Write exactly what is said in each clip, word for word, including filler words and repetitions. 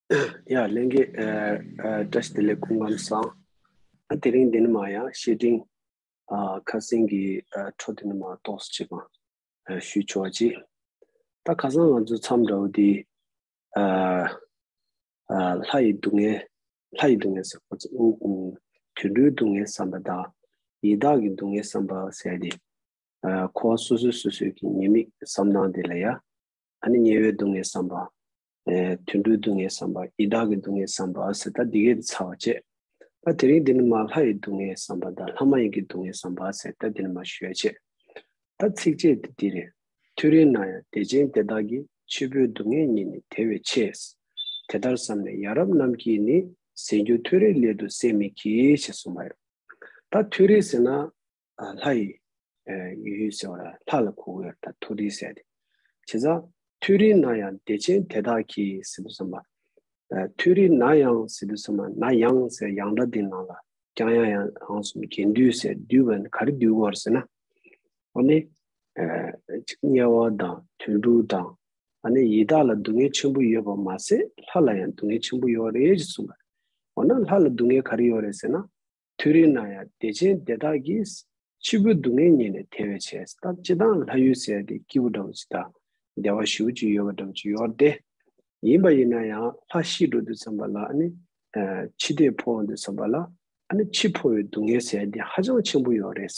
ཡ་ལྷན་རྒྱས། ཨ་ཨ་བཀྲ་ཤིས་བདེ་ལེགས། སྐུ་ཁམས་བཟང་། ཨ་དེ་རིང་འདི་ནས་མར་ཡང་བཤེས་སྤྲིང་ཨ་ཁ་སེང་གི་ཨ་འཕྲོ་འདི་ནས་མར་ཏོག་ཙམ་ཅིག་མར་ཨ་ཞུས་ཆོག་ཅིག་ད་ཁ་སང་ང་ཚོ་མཚམས་འདྲ་བོ་འདི་ཨ་ཨ་ལྷ་ཡི་སྡུག་བསྔལ། ལྷ་ཡི་སྡུག་བསྔལ་ཟེར་ཁོ་ཚོ་ཨུ་ཨུ་དུད་འགྲོའི་སྡུག་བསྔལ་བསམ་པ་དང་། ཡི་དྭགས་ཀྱི་སྡུག་བསྔལ་བསམ་པ་ཟེར་ཏེ། ཨ་འཁོར་བ་སོ་སོ་སོ་སོའི་གི་ཉེས་དམིགས་བསམ་སྟངས་དེ་ལ་ཡ། ཨ་ནི་དམྱལ་བའི་སྡུག་བསྔལ་བསམ་པ། ཨེ་དུད་འགྲོའི་སྡུག་བསྔལ་བསམ་པ། ཡི་དྭགས་ཀྱི་སྡུག་བསྔལ་བསམ་པ་ཟེར། ད་འདི་གའི་ཚར་བ་བྱས། ད་དེ་རིང་འདི་ནས་མར་ལྷ་ཡི་སྡུག་བསྔལ་བསམ་པ་དང་ལྷ་མ་ཡིན་གྱི་སྡུག་བསྔལ་བསམ་པ་ཟེར། ད་འདི་ནས་མར་ཞུ་ཡ་བྱས། ད་ཚིགས་བཅད་དེ་འདི་རེད། མཐོ་རིས་ན་ཡང་བདེ་ཆེན་དེ་དག་གིས། ཕྱུག་པོའི་སྡུག་བསྔལ་ཉིད་ནི་དེ་བས་ཆེ། དེ་ལྟར་བསམས་ནས་ཡ་རབས་རྣམས་ཀྱིས་ནི། ཟས་འགྱུར་མཐོ་རིས་སླད་དུ་སྲེད་མི་གྱིས། ཞེས་གསུངས་པ་རེད། ད་མཐོ་རིས་ཟེར་ན་ཨ་ལྷ་ཡི་ཨ་ཡུལ་ཟེར་བ་ལ་ལྷ་ལ་གོ་གི་ཡོད་རེད། ད་མཐོ་རིས་ཟེར་ཏེ། བྱས་ཙང་མཐོ་རིས་ན་ཡང་བདེ་ཆེན་དེ་དག་གིས་ཟེར་དུས་ཙམ་པ། ཨ་མཐོ་རིས་ན་ཡང་ཟེར་དུས་ཙམ་པ། ན་ཡང་ཟེར་ཡང་སྒྲ་འདི་ནང་ལ་ཀྱང་ཡང་ཡང་འང་གསུམ་གྱེན་བསྡུས་ཟེར། བསྡུས་པ་ནི་ག་རེ་བསྡུས་དགོས་རེད་ཟེར་ན། འོ་ནི་ཨ་དམྱལ་བ་དང་དུད་འགྲོ་དང་། ཨ་ནི་ཡི་དྭགས་ལ་སྡུག་བསྔལ་ཆེན་པོ་ཡོད་པ་མ་ཟད་ལྷ་ལ་ཡང་སྡུག་བསྔལ་ཆེན་པོ་ཡོད་རེད་ཅེས་གསུངས་པ་རེད། འོ་ན་ལྷ་ལ་སྡུག་བསྔལ་ག་རེ་ཡོད་རེད་ཟེར་ན། མཐོ་རིས་ན་ཡང་བདེ་ཆེན་དེ་དག་གིས། ཕྱུག་པོའི་སྡུག་བསྔལ་ཉིད་ནི་དེ་བས་ཆེ། ད་སྤྱིར་བཏང་ལྷ་ཡུལ་ཟེར་དེ་སྐྱིད་པོ་འདྲ་བོ་ཅིག་དང་བདེ་བ་ཞེ་པོ་ཅིག་ཡོད་པ་འདྲ་བོ་ཅིག་ཡོད་རེད་དེ། ཡིན་པ་ཡིན་ན་ཡང་ལྷ་ཤི་འགྲོ་དུས་ཙམ་པ་ལ། ཨ་ནི་ཨ་འཆི་ལྟས་འཕོ་འོང་དུས་ཙམ་པ་ལ། ཨ་ནི་འཆི་འཕོ་བའི་སྡུག་བསྔལ་ཟེར་དེ་ཧ་ཅང་ཆེན་པོ་ཡོད་རེད།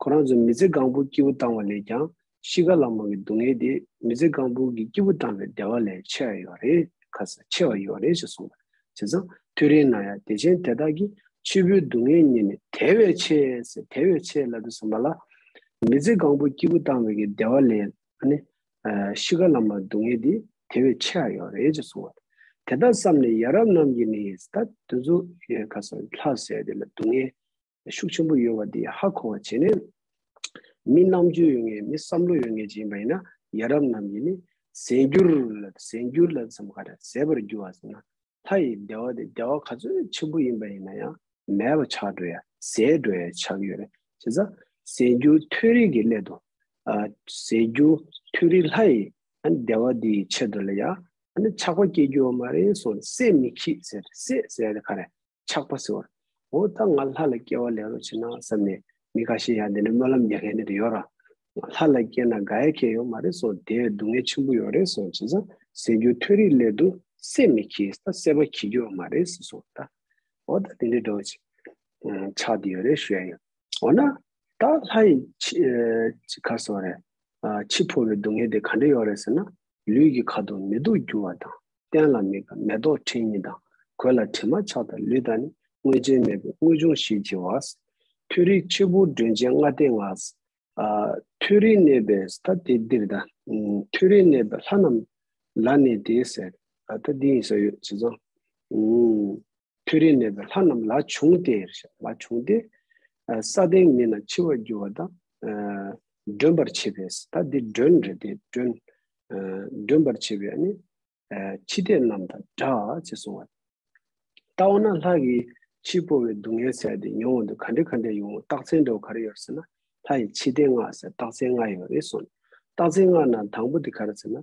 ཁོ་རང་ཚོ་མི་ཚེ་གང་པོ་སྐྱིད་པོ་བཏང་བ་ལས་ཀྱང་ཤི་ཁ་ལ་མོ་གི་སྡུག་བསྔལ་དེ་མི་ཚེ་གང་པོ་གི་སྐྱིད་པོ་བཏང་བའི་བདེ་བ་ལས་ཆེ་བ་ཡོད་རེད། ཁ་ས་ཆེ་བ་ཡོད་རེད་ཅེས་གསུངས་པ། བྱས་ཙང་མཐོ་རིས་ན་ཡང་བདེ་ཆེན་དེ་དག་གིས། ཕྱུག་པོའི་སྡུག་བསྔལ་ཉིད་ནི་དེ་བས་ཆེ་ཟེར། དེ་བས་ཆེ་ལབ་དུས་ཙམ་པ་ལ། མི་ཚེ་གང་པོ་སྐྱིད་པོ་བཏང་བའི་གི་བདེ་བ་ལས། ཨ་ནི་ཨ་ཤི་ཁ་ལ་མོ་སྡུག་བསྔལ་འདི་དེ་བས་ཆེ་བ་ཡོད་རེད་ཅེས་གསུངས་པ། དེ་ལྟར་བསམས་ནས་ཡ་རབས་རྣམས་ཀྱིས་ནི། ད་དེ་ཚོ་ཡ་ཁ་ས་ལྷ་ཟེར་དེ་ལ་སྡུག་བསྔལ་ཤུགས་ཆེན་པོ་ཡོད་པ་འདི་ཧ་གོ་བ་བྱས་ནས། མི་རྣམ་དཔྱོད་ཡོད་མཁན། མི་བསམ་བློ་ཡོད་མཁན་ཅིག་ཡིན་པ་ཡིན་ན། ཡ་རབས་རྣམས་ཀྱིས་ནི་ཟད་འགྱུར་ལ། ཟད་འགྱུར་ལ་ཙམ་ག་རེ། ཟད་པར་འགྱུར་བ་ཟེར་ན། ལྷ་ཡི་བདེ་བ་དེ་བདེ་བ་ག་ཚོད་ཆེན་པོ་ཡིན་པ་ཡིན་ན་ཡང་མེད་པ་ཆགས་འགྲོ་ཡ། ཟད་འགྲོ་ཡ་ཆགས་ཡོད་རེད། བྱས་ཙང་ཟད་འགྱུར་མཐོ་རིས་ཀྱི་སླད་དུ། ཨ་ཟད་འགྱུར་མཐོ་རིས་ལྷ་ཡི་ཨ་ནི་བདེ་བ་འདི་ཡི་ཆེད་དུ་ལ་ཡ། ཨ་ནི་ཆགས་པ་སྐྱེ་རྒྱུ་ཡོད་མ་རེད་གསུངས། སྲེད་མི་གྱིས་ཟེར། སྲེད་ཟེར་ཡ་དེ་ག་རེ། ཆགས་པ་ཟེར་བ། འོ་ད་ང་ལྷ་ལ་སྐྱེ་བ་ལེན་རོགས་བྱེད་ན་བསམ་ནས་མི་ཁ་ཤས་ཡང་འདི་འདྲ་སྨོན་ལམ་རྒྱག་མཁན་འདི་འདྲ་ཡོད་ར། ལྷ་ལ་སྐྱེས་ན་དགའ་ཡ་གང་ཡང་ཡོད་མ་རེད་གསུངས། དེ་སྡུག་བསྔལ་ཆེན་པོ་ཡོད་རེད་གསུངས། བྱས་ཙང་ཟད་འགྱུར་མཐོ་རིས་སླད་དུ་སྲེད་མི་གྱིས། ད་སྲེད་པ་གྱིས་རྒྱུ་ཡོད་མ་རེད་ཟེར་གསུངས། ད་འོ་ད་དེ་འདྲའི་འདྲ་བོ་ཅིག་ཆགས་བསྡད་ཡོད་རེད་ཞུ་ཡ་ཡིན། འོ་ན་ད་ལྷ་ཡི་འཆི་ཨ་འཆི་ཁ་སོགས་རེད། ཨ་འཆི་འཕོ་བའི་སྡུག་བསྔལ་དེ་ག་འདྲ་ཡོད་རེད་ཟེར་ན། ལུས་ཀྱི་ཁ་དོག་མི་སྡུག་འགྱུར་བ་དང་། སྟན་ལ་མི་དགའ་མེ་ཏོག་ཕྲེང་གཉིས་དང་། གོས་ལ་དྲི་མ་ཆགས་དང་ལུས་དང་ནི། དངོས་ཆེན་མེད་པའི་དངོས་བྱུང་ཞེས་བགྱི་བ། མཐོ་རིས་འཆི་འཕོ་མགྲོན་ཆེན་ལྔ་སྟེ་ལྔ། ཨ་མཐོ་རིས་གནས་པའི་ད་དེ་འདིར་ད། ཨུམ་མཐོ་རིས་གནས་པའི་ལྷ་རྣམས་ལ་ནི་དེ་ཟེར། ཨ་ད་འདི་ཡིན་ས་ཡོད་བྱས་ཙང་། ཨུམ་མཐོ་རིས་གནས་པའི་ལྷ་རྣམས་ལ་བྱུང་སྟེ། ལ་བྱུང་སྟེ། ཨ་ས་སྟེང་མི་རྣམས་འཆི་བར་འགྱུར་བ་དང་། ཨ་མགྲོན་པར་བྱེད་པས། ད་འདི་མགྲོན་རེད་དེ། མགྲོན། ཨ་མགྲོན་པར་བྱེད་པའི་ཨ་ནི། ཨ་འཆི་ལྟས་རྣམས་དང་འདྲ་ཅེས་གསུངས་པ། ད་འོ་ན་ལྷ་གིས་འཆི་འཕོ་བའི་སྡུག་བསྔལ་ཟེར་དེ་མྱོང་བ་འདི་ག་འདྲ་ག་འདྲ་ཡོང་། རྟགས་མཚན་འདྲ་བོ་ག་རེ་ཡོད་ཟེར་ན། ལྷ་ཡི་འཆི་ལྟས་ལྔ་ཟེར་རྟགས་མཚན་ལྔ་ཡོད་རེད་གསུངས། རྟགས་མཚན་ལྔ་ནང་དང་པོ་དེ་ག་རེ་ཟེར་ན།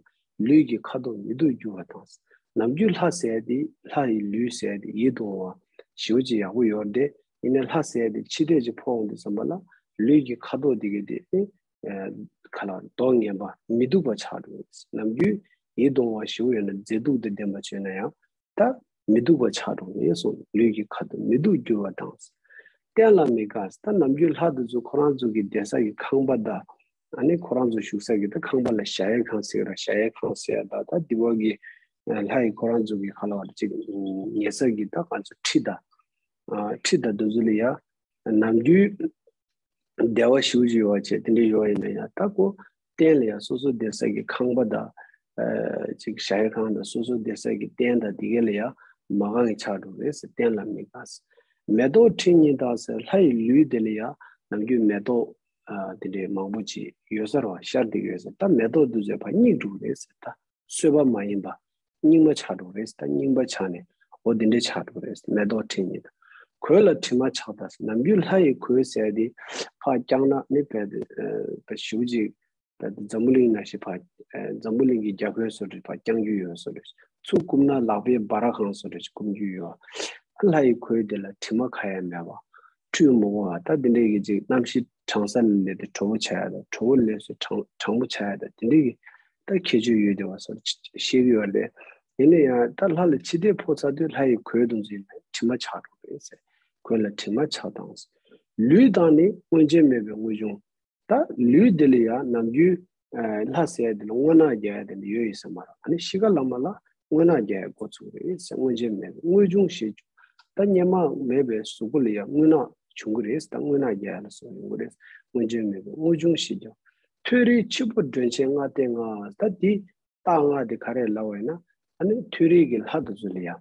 ལུས་ཀྱི་ཁ་དོག་མི་སྡུག་འགྱུར་བ་དང་། ནམ་རྒྱུན་ལྷ་ཟེར་དེ། ལྷ་ཡི་ལུས་ཟེར་དེ་ཡིད་དུ་འོང་བ་ཞེ་པོ་ཅིག་ཡག་པོ་ཡོད་རེད་དེ། ཡིན་ནའི་ལྷ་ཟེར་དེ་འཆི་ལྟས་ཅིག་འཕོ་འོང་དུས་ཙམ་པ་ལ་ལུས་ཀྱི་ཁ་དོག་དེ་གི་དེ་ནི། ཨ་ག་ལ་མདོག་ངན་པ་མི་སྡུག་པ་ཆགས་འགྲོ་གི་རེད། ནམ་རྒྱུན་ཡིད་དུ་འོང་བ་ཞེ་པོ་ཡོད་ན། མཛེས་སྡུག་དང་ལྡན་པ་བྱས་ན་ཡང་ད་མི་སྡུག་པ་ཆགས་འགྲོ་གི་རེད་གསུངས། ལུས་ཀྱི་ཁ་དོག་མི་སྡུག་འགྱུར་བ་དང་། སྟན་ལ་མི་དགའ། ད་ནམ་རྒྱུན་ལྷ་དེ་ཚོ་ཁོ་རང་ཚོ་གི་བསྡད་ས་གི་ཁང་པ་དང་། ཨ་ནི་ཁོ་རང་ཚོ་བཞུགས་ས་གི་ད་ཁང་པ་ལ་གཞལ་ཡས་ཁང་ཟེར་ར། གཞལ་ཡས་ཁང་ཟེར་ཡ་ད་ད་འདི་བ་གི་ལྷ་ཡི་ཁོ་རང་ཚོ་གི་ག་ལ་བ་ཅིག་ཉལ་ས་གི་ད་ང་ཚོ་ཁྲི་དང་། ཨ་ཁྲི་དང་དེ་ཚོ་ལ་ཡ། ནམ་རྒྱུན་བདེ་བ་ཞེ་པོ་ཅིག་ཡོད་པ་བྱས་དེ་འདྲ་ཡོད་པ་ཡིན་ན་ཡང་། ད་ཁོ་སྟན་ལ་ཡ་སོ་སོ་བསྡད་ས་གི་ཁང་པ་དང་། ཨ་ཅིག་གཞལ་ཡས་ཁང་དང་། སོ་སོ་བསྡད་ས་གི་སྟན་དང་དེ་གའི་ལ་ཡ་མ་དགའ་གི་ཆགས་འགྲོ་རེད་ཟེར། སྟན་ལ་མི་དགའ་ཟེར། མེ་ཏོག་ཕྲེང་གཉིས་དག་ཟེར། ལྷ་ཡི་ལུས་དེ་ལ་ཡ་ནམ་རྒྱུན་མེ་ཏོག་ཨ་དེ་འདྲའི་མང་པོ་ཅིག་ཡོད་ས་རེད་པ། ཤར་བསྡད་ཀྱི་ཡོད་ཟེར། ད་མེ་ཏོག་དེ་ཚོ་ཕར་སྙིགས་འགྲོ་གི་རེད་ཟེར། ད་གསོས་པ་མ་ཡིན་པ་རྙིང་མ་ཆགས་འགྲོ་རེད། ད་རྙིང་པ་ཆགས་ནས་འོ་འདི་འདྲ་ཆགས་འགྲོ་རེད། མེ་ཏོག་ཕྲེང་གཉིས་དང་། གོས་ལ་དྲི་མ་ཆགས་དང་། ནམ་རྒྱུན་ལྷ་ཡི་གོས་ཟེར་དེ་ཕར་བརྐྱངས་ན་ནི་བས་ཏེ་ཨ་ཞེ་པོ་ཅིག་ད་འཛམ་བུ་གླིང་ནང་བཞིན་ཕར་ཨ་འཛམ་བུ་གླིང་གི་རྒྱ་གོས་བཟོ་འདྲ་ཕར་བརྐྱང་རྒྱུ་ཡོད་བཟོ་འདྲ། ཚུར་བཀུམ་ན་ལག་པའི་སྦ་ར་གང་བཟོ་འདྲ་ཅིག་བཀུམ་རྒྱུ་ཡོད། ལྷ་ཡི་གོས་དེ་ལ་དྲི་མ་ག་ཡང་མེད་པ། ཁྲུས་མོ་བ་ད་དེ་འདྲའི་གི་ཅིག་རྣམ་ཤེས་གྲང་ས་ལས་དེ་དྲོ་པོ་ཆགས་ཡ་དང་དྲོ་པོ་ལས་སུ་གྲང་གྲང་པོ་ཆགས་ཡ་དང་དེ་འདྲའི་གི་ད་ཁྱད་ཆོས་ཡོད་དེ་བ་སོགས་བཤད་ཀྱི་ཡོད་རེད། ཡིན་ན་ཡང་ད་ལྷ་ལ་ཕྱི་བལྟས་ཕོག་ཚར་དུས་ལྷ་ཡི་གོས་དེ་ཚོ་ཡིན་ན་དྲི་མ་ཆགས་འགྲོ་གི་རེད་ཟེར། གོས་ལ་དྲི་མ་ཆགས་དང་། ལུས་དང་ནི་དངོས་རྒྱན་མེད་པའི་དངོས་བྱུང་། ད་ལུས་འདི་ལ་ཡང་ནམ་རྒྱུན་ལྷ་ཟེར་ཡ་དེ་ལ་རྔོག་ནག་རྒྱག་ཡ་དེ་འདྲ་ཡོད་ཡིན་ས་མ་རེད། ཨ་ནི་ཤི་ཁ་ལ་མ་ལ་རྔོག་ནག་རྒྱག་ཡ་འགོ་ཚུགས་རེད་ཟེར། དངོས་རྒྱན་མེད་པའི་དངོས་བྱུང་ཞེས་བྱུང་། ད་རྔོག་མ་མེད་པའི་གཟུགས་པོ་ལ་ཡང་རྔོག་ནག་བྱུང་གི་རེད་ཟེར། ད་རྔོག་ནག་རྒྱག་ཡ་ལ་སོགས་ཡོང་གི་རེད། དངོས་རྒྱན་མེད་པའི་དངོས་བྱུང་ཞེས་བྱུང་། ཐོད་རིལ་འཆི་འཕོ་སྒྲོན་ཆེན་ལྔ་སྟེ་ལྔ། ད་འདི་རྟགས་ལྔ་དེ་ག་རེ་ལབ་པ་ཡིན་ན། ཨ་ནི་ཐོད་རིལ་གྱི་ལྷ་དེ་ཚོ་ལ་ཡང་།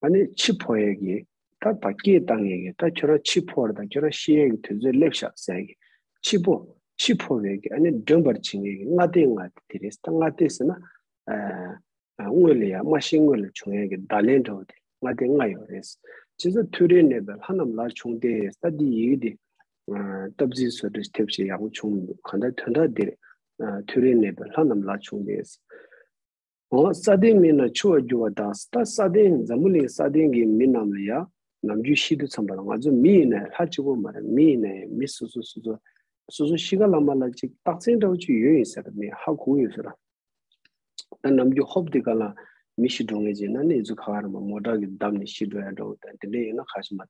ཨ་ནི་འཆི་འཕོ་ཡས་ཀྱི་ད་བ་སྐད་བཏང་ཡས་ཀྱི་ད་ཁྱོད་རང་འཆི་འཕོ་རེད། ད་ཁྱོད་རང་ཤི་ཡས་ཀྱི་དུས་ཚོད་སླེབས་ཤག་ཟེར་ཡས་ཀྱི་འཆི་འཕོ། འཆི་འཕོ་བའི་གི་ཨ་ནི་སྒྲོན་པར་བྱེད་མཁན་གྱི་ལྔ་སྟེ་ལྔ་དེ་རེད། ད་ལྔ་སྟེ་ཟེར་ན། ཨ་སྔོན་ལ་ཡང་མ་ཤི་སྔོན་ལ་བྱུང་ཡས་ཀྱི་བརྡ་ལན་འདྲ་བོ་དེ་ལྔ་སྟེ་ལྔ་ཡོད་རེད། བྱས་ཙང་ཐོད་རིལ་གནས་པའི་ལྷ་རྣམས་ལ་བྱུང་སྟེ། ད་འདི་ཡི་གེ་འདི་སྟབས་རྩིས་བཟོ་འདྲ་ཐེབས་ཤིག་ཡག་པོ་བྱུང་མི་འདུག་གང་ལྟར་དོན་དག་འདི་རེད། ཐོད་རིལ་གནས་པའི་ལྷ་རྣམས་ལ་བྱུང་སྟེ། འོ་ས་སྟེང་མི་རྣམས་འཆི་བར་འགྱུར་བ་དང་། ད་ས་སྟེང་འཛམ་བུ་གླིང་ས་སྟེང་གི་མི་རྣམས་ལ་ཡང་ནམ་རྒྱུན་ཤི་དུས་ཙམ་པ་ལ་ང་ཚོ་མི་ཡིན་ན་ཡང་ལྷ་གཅིག་པོ་མ་རེད། མི་ཡིན་ན་ཡང་མི་སོ་སོ་སོ་སོ་སོ་སོ་ཤི་ཁ་ལ་མ་ལ་ཅིག་རྟགས་མཚན་འདྲ་བོ་ཅིག་ཡོད་ཡིན་ཟེར་ནས་ཧ་གོ་ཡོད་ཟེར། ད་ནམ་རྒྱུན་ཧོབ་དེ་ག་ལ་མི་ཤི་འགྲོ་ངེས་ཅིག་ན་ནི་ཚོ་ག་ར་མ་མོ་ཊ་གི་བརྡབས་ནས་ཤི་འགྲོ་ཡ་འདྲ་བོ་དང་དེ་འདྲ་ཡིན་ན་ཁ་ཤས་མ་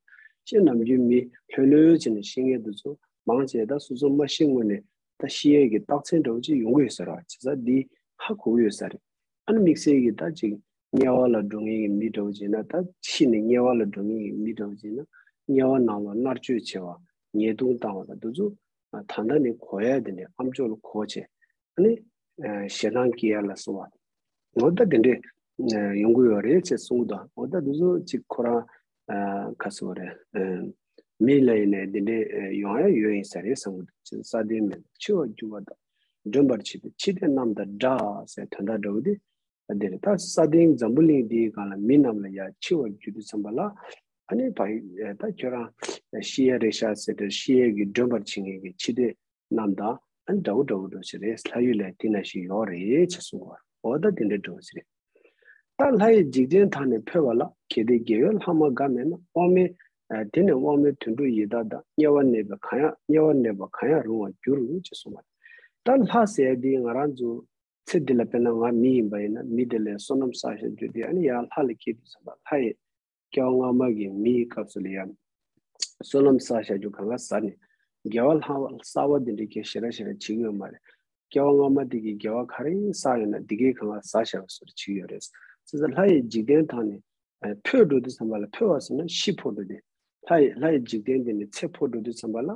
ཤི་ནམ་རྒྱུན་མི་ལྷོད་ལྷོད་བྱས་ནས་ཤི་ངེས་དུས་ཚོ་མང་ཆེ་ད་སོ་སོ་མ་ཤི་སྔོན་ནས་ད་ཤི་ཡས་ཀྱི་རྟགས་མཚན་འདྲ་བོ་ཅིག་ཡོང་གི་ཡོད་ས་རེད་བ། བྱས་ཙང་འདི་ཧ་གོ་གི་ཡོད་ས་རེད། ཨ་ནི་དམིགས་བསལ་གྱི་ད་ཅིག་དམྱལ་བ་ལ་འགྲོ་མཁན་གྱི་མི་འདྲ་བོ་ཅིག་ན། ད་ཤི་ནས་དམྱལ་བ་ལ་འགྲོ་མཁན་གྱི་མི་འདྲ་བོ་ཅིག་ན་དམྱལ་བ་ནང་ལ་མནར་གཅོད་བྱས་པ་ཉེས་རྡུང་བཏང་བ་དང་དེ་ཚོ་ད་ལྟ་ནས་གོ་ཡ་དེ་ནས་ཨ་མཆོག་ལ་གོ་བྱས། ཨ་ནི་ཞེ་སྡང་སྐྱེ་ཡ་ལ་སོགས་པ། འོ་ད་དེ་འདྲས་ཡོང་གི་ཡོད་རེད་ཅེས་གསུངས་འདུག་འོ་ད་དེ་ཚོ་ཅིག་ཁོ་རང་ག་ཟེར་བ་རེད། མི་ལ་ཡིན་ནའི་དེ་འདྲས་ཡོང་ཡ་ཡོད་ཡིན་ས་རེད་བསམ་གི་འདུག་ཅེས་ས་སྟེང་མི་རྣམས་འཆི་བར་འགྱུར་བ་དང་། སྒྲོན་པར་བྱེད་པའི་འཆི་ལྟས་རྣམས་དང་འདྲ་ཟེར་དོན་དག་འདྲ་བོ་དེ་ད་དེ་རེད། ད་ས་སྟེང་འཛམ་བུ་གླིང་འདིའི་སྒང་ལ་མི་རྣམས་ལ་ཡ་འཆི་བར་འགྱུར་དུས་ཙམ་པ་ལ། ཨ་ནི་བ་ད་ཁྱོད་རང་ཤི་ཡ་རེད་ཤག་ཟེར་ཏེ་ཤི་ཡས་ཀྱི་སྒྲོན་པར་བྱེད་མཁན་གྱི་འཆི་ལྟས་རྣམས་དང་ཨ་ནི་འདྲ་བོ་འདྲ་བོ་འདྲ་བོ་ཞིག་རེད། ལྷ་ཡུལ་ལ་དེ་ནང་བཞིན་ཡོད་རེད་ཅེས་གསུངས་པ། འོ་ད་དེ་འདྲ་འདྲ་བོ་ཞིག་རེད། ད་ལྷ་ཡི་འཇིག་རྟེན་དག་ནི་འཕོས་པ་ལ། གལ་ཏེ་རྒྱལ་བའི་ལྷ་མ་དགའ་མེད་ན། དབང་མེད་དེ་ནི་དབང་མེད་དུད་འགྲོ་ཡི་དྭགས་དང་། དམྱལ་བར་གནས་པ་གང་ཡང་དམྱལ་བར་གནས་པ་གང་ཡང་རུང་བར་འགྱུར་ཅེས་གསུངས་པ། ད་ལྷ་ཟེར་ཡ་དེ་ང་རང་ཚོ་ཚེ་འདི་ལ་དཔེར་ན་ང་མི་ཡིན་པ་ཡིན་ན་མི་དེ་ལས་བསོད་ནམས་བསགས་བཞག་རྒྱུ་དེ་ཨ་ནི་ཡང་ལྷ་ལ་སྐྱེས་དུས་ཙམ་པ་ལྷ་ཡི་སྐྱེ་བ་སྔ་མ་གི་མིའི་སྐབས་སུ་ལ་ཡང་བསོད་ནམས་བསགས་བཞག་རྒྱུ་གང་ག་ཟ་ནས་དགེ་བ་ལྷག་པ་གསར་པ་འདི་འདྲའི་གི་ཞེ་དྲག་ཞེ་དྲག་བྱེད་ཀྱི་ཡོད་མ་རེད། སྐྱེ་བ་སྔ་མ་འདི་གི་དགེ་བ་ག་རེ་བསགས་ཡོད་ན་འདི་གའི་གང་ག་ཟ་བཞག་པ་སོགས་བྱེད་ཀྱི་ཡོད་རེད། བྱས་ཙང་ལྷ་ཡི་འཇིག་རྟེན་དག་ནི་འཕོས་འགྲོ་དུས་ཙམ་པ་ལ། འཕོས་པ་ཟེར་ན་ཤི་འཕོ་འགྲོ་དེ། ལྷ་ཡི་ལྷ་ཡི་འཇིག་རྟེན་འདི་ནི་ཚེ་འཕོ་འགྲོ་དུས་ཙམ་པ་ལ།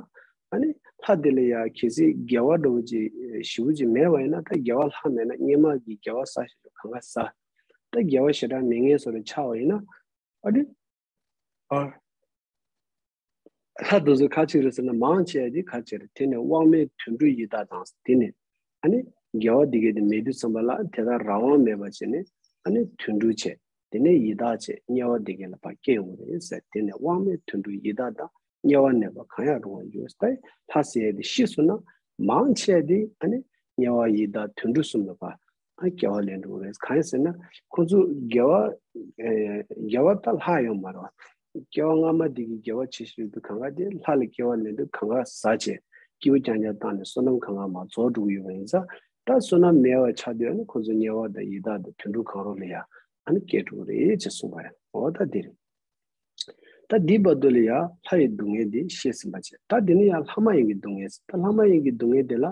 ཨ་ནི་ལྷ་དེ་ལ་ཡ་གལ་སྲིད་དགེ་བ་འདྲ་བོ་ཅིག་ཞེ་པོ་ཅིག་མེད་པ་ཡིན་ན། ད་དགེ་བ་ལྷག་མེད་ན་སྔོན་མ་གི་དགེ་བ་བསགས་བཞག་རྒྱུ་གང་ག་ཟ། ད་དགེ་བ་ཞེ་དྲག་མེད་མཁན་བཟོ་འདྲ་ཆགས་པ་ཡིན་ན། ཨ་ནི་ཨ་ལྷ་དེ་ཚོ་ག་ཅིག་རེད་ཟེར་ན་མང་ཆེ་བ་དེ་ག་ཅིག་རེད། དེ་ནི་དབང་མེད་དུད་འགྲོ་ཡི་དྭགས་དང་། དེ་ནི་ཨ་ནི་དགེ་བ་འདི་གའི་དེ་མེད་དུས་ཙམ་པ་ལ་དེ་དག་རང་དབང་མེད་པ་བྱས་ནས་ཨ་ནི་དུད་འགྲོ་བྱས། དེ་ནས་ཡི་དྭགས་བྱས། དམྱལ་བ་འདི་གའི་ལ་ཕར་སྐྱེ་ཡོང་གི་རེད་ཟེར། དེ་ནི་དབང་མེད་དུད་འགྲོ་ཡི་དྭགས་དང་། དམྱལ་བར་གནས་པ་གང་ཡང་རུང་བར་འགྱུར། ད་ལྷ་ཟེར་ཡས་དེ་ཤི་སོང་ན་མང་ཆེ་བ་དེ་ཨ་ནི་དམྱལ་བ་ཡི་དྭགས་དུད་འགྲོ་གསུམ་ལ་ཕར་ཨ་སྐྱེ་བ་ལེན་འགྲོ་གི་རེད། གང་ཡིན་ཟེར་ན་ཁོང་ཚོ་དགེ་བ་ཨེ་དགེ་བ་ད་ལྷག་ཡོད་མ་རེད་བ། སྐྱེ་བ་སྔ་མ་དེ་གི་དགེ་བ་བྱེད་ཤེས་དུས་གང་ག་དེ་ལྷ་ལ་སྐྱེ་བ་ལེན་དུས་གང་ག་ཟ་བྱས་སྐྱིད་པོ་རྐྱང་རྐྱང་བཏང་ནས་བསོད་ནམས་གང་ག་མར་རྫོགས་འགྲོ་གི་ཡོད་པ་ཡིན་ཙང་། ད་བསོད་ནམས་མེད་པ་ཆགས་དུས་ཨ་ནི་ཁོང་ཚོ་དམྱལ་བ་དང་ཡི་དྭགས་དང་དུད་འགྲོ་གང་རུང་ལ་ཡ་ཨ་ནི་སྐྱེ་འགྲོ་གི་རེད་ཅེས་གསུངས་པ་རེད། འོ་ད་དེ་རེད། ད་འདིའི་བར་དུ་ལ་ཡང་ལྷ་ཡི་སྡུག་བསྔལ་འདི་བཤད་ཟིན་པ་བྱས། ད་འདི་ནི་ཡང་ལྷ་མ་ཡིན་གྱི་སྡུག་བསྔལ་ཟེར། ད་ལྷ་མ་ཡིན་གྱི་སྡུག་བསྔལ་དེ་ལ་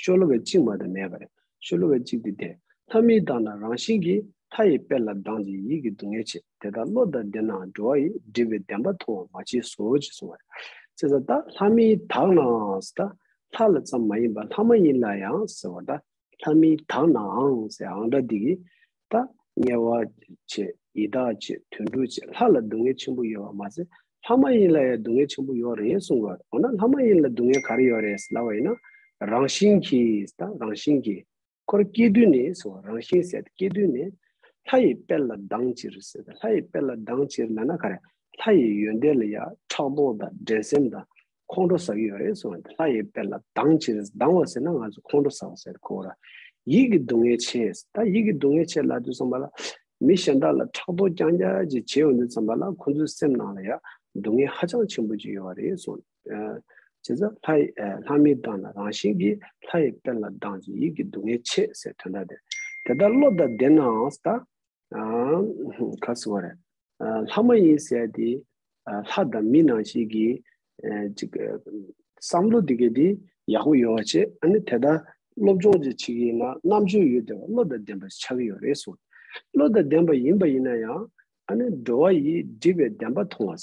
ཤོ་ལོ་ཀ་གཅིག་མ་གཏོགས་མེད་པ་རེད། ཤོ་ལོ་ཀ་གཅིག་དེ་དེ། ལྷ་མིན་དག་ནི་རང་བཞིན་གྱིས། ལྷ་ཡི་དཔལ་ལ་སྡང་ཞིང་ཡིད་ཀྱི་སྡུག་བསྔལ་ཆེ། དེ་དག་བློ་དང་ལྡན་ནའང་འགྲོ་བ་ཡི། སྒྲིབ་པའི་བདེན་པ་མཐོང་བར་མ་བྱེད་སོ་ཞེས་གསུངས་པ་རེད། བྱས་ཙང་ད་ལྷ་མིན་དག་ནའང་ཟེར། ད་ལྷ་ལ་ཙམ་མ་ཡིན་པར་ལྷ་མ་ཡིན་ལ་ཡང་ཟེར་བ་ད། ལྷ་མིན་དག་ནའང་ཟེར་ཨང་སྒྲ་འདི་གིས་ད་དམྱལ་བ་བྱས། ཡི་དྭགས་བྱས། དུད་འགྲོ་བྱས། ལྷ་ལ་སྡུག་བསྔལ་ཆེན་པོ་ཡོད་པ་མ་ཟད་ལྷ་མ་ཡིན་ལ་ཡང་སྡུག་བསྔལ་ཆེན་པོ་ཡོད་རེད་གསུངས་པ་རེད། འོ་ན་ལྷ་མ་ཡིན་ལ་སྡུག་བསྔལ་ག་རེ་ཡོད་རེད་ལབ་པ་ཡིན་ན། རང་བཞིན་གྱིས་ད་རང་བཞིན་གྱིས་ཁོ་རང་སྐྱེ་དུས་ནས་ཟེར་བ་རང་བཞིན་ཟེར་སྐྱེ་དུས་ནས་ལྷ་ཡི་དཔལ་ལ་སྡང་ཕྱིར་ཟེར། ལྷ་ཡི་དཔལ་ལ་སྡང་ཕྱིར་ལབ་ན་ག་རེ། ལྷ་ཡི་ཡོན་ཏན་ལ་ཡང་ཕྲག་དོག་དང་འགྲན་སེམས་དང་ཁོང་ཁྲོ་ཟ་གི་ཡོད་རེད་གསུངས་པ་རེད། ལྷ་ཡི་དཔལ་ལ་སྡང་ཕྱིར། སྡང་བ་ཟེར་ན་ང་ཚོ་ཁོང་ཁྲོ་ཟ་བ་ཟེར་གོ་ར། ཡིད་ཀྱི་སྡུག་བསྔལ་ཆེ། ད་ཡིད་ཀྱི་སྡུག་བསྔལ་ཆེ་ལབ་དུས་ཙམ་པ་ལ་ མི་གཞན་དག་ལ་ཕྲག་དོག་རྐྱང་རྐྱང་ཅིག་བྱེད་ཡོང་དུས་ཙམ་པ་ལ་ཁོང་ཚོའི་སེམས་ནང་ལ་ཡང་སྡུག་བསྔལ་ཧ་ཅང་ཆེན་པོ་ཅིག་ཡོད་པ་རེད་གསུངས། ཨ། བྱས་ཙང་ལྷ་ཡི་ཨ་ལྷ་མིན་དང་ལ་རང་བཞིན་གྱིས་ལྷ་ཡི་དཔལ་ལ་སྡང་ཞིང་ཡིད་ཀྱི་སྡུག་བསྔལ་ཆེ་ཟེར་དོན་དག་དེ། དེ་ལྟར་བློ་དང་ལྡན་ནའང་ད། ཨ། ག་ཟེར་བ་རེད། ཨ། ལྷ་མ་ཡིན་ཟེར་དེ། ཨ། ལྷ་དང་མི་ནང་བཞིན་གྱི། ཨ། ཅིག་ཨ། བསམ་བློ་དེ་གའི་དེ་ཡག་པོ་ཡོད་པ་བྱས། ཨ་ནི་དེ་ལྟར་སློབ་སྦྱོང་ཅིག་བྱེད་ཀྱི་ཡིན་ན་རྣམ་དཔྱོད་ཡོད་བསྡད་པ་བློ་དང་ལྡན་པ་ཆགས་ཀྱི་ཡོད་རེད་གསུངས། བློ་དང་ལྡན་པ་ཡིན་པ་ཡིན་ན་ཡང་། ཨ་ནི་འགྲོ་བ་ཡིས་སྒྲིབ་པའི་བདེན་པ་མཐོང་བ།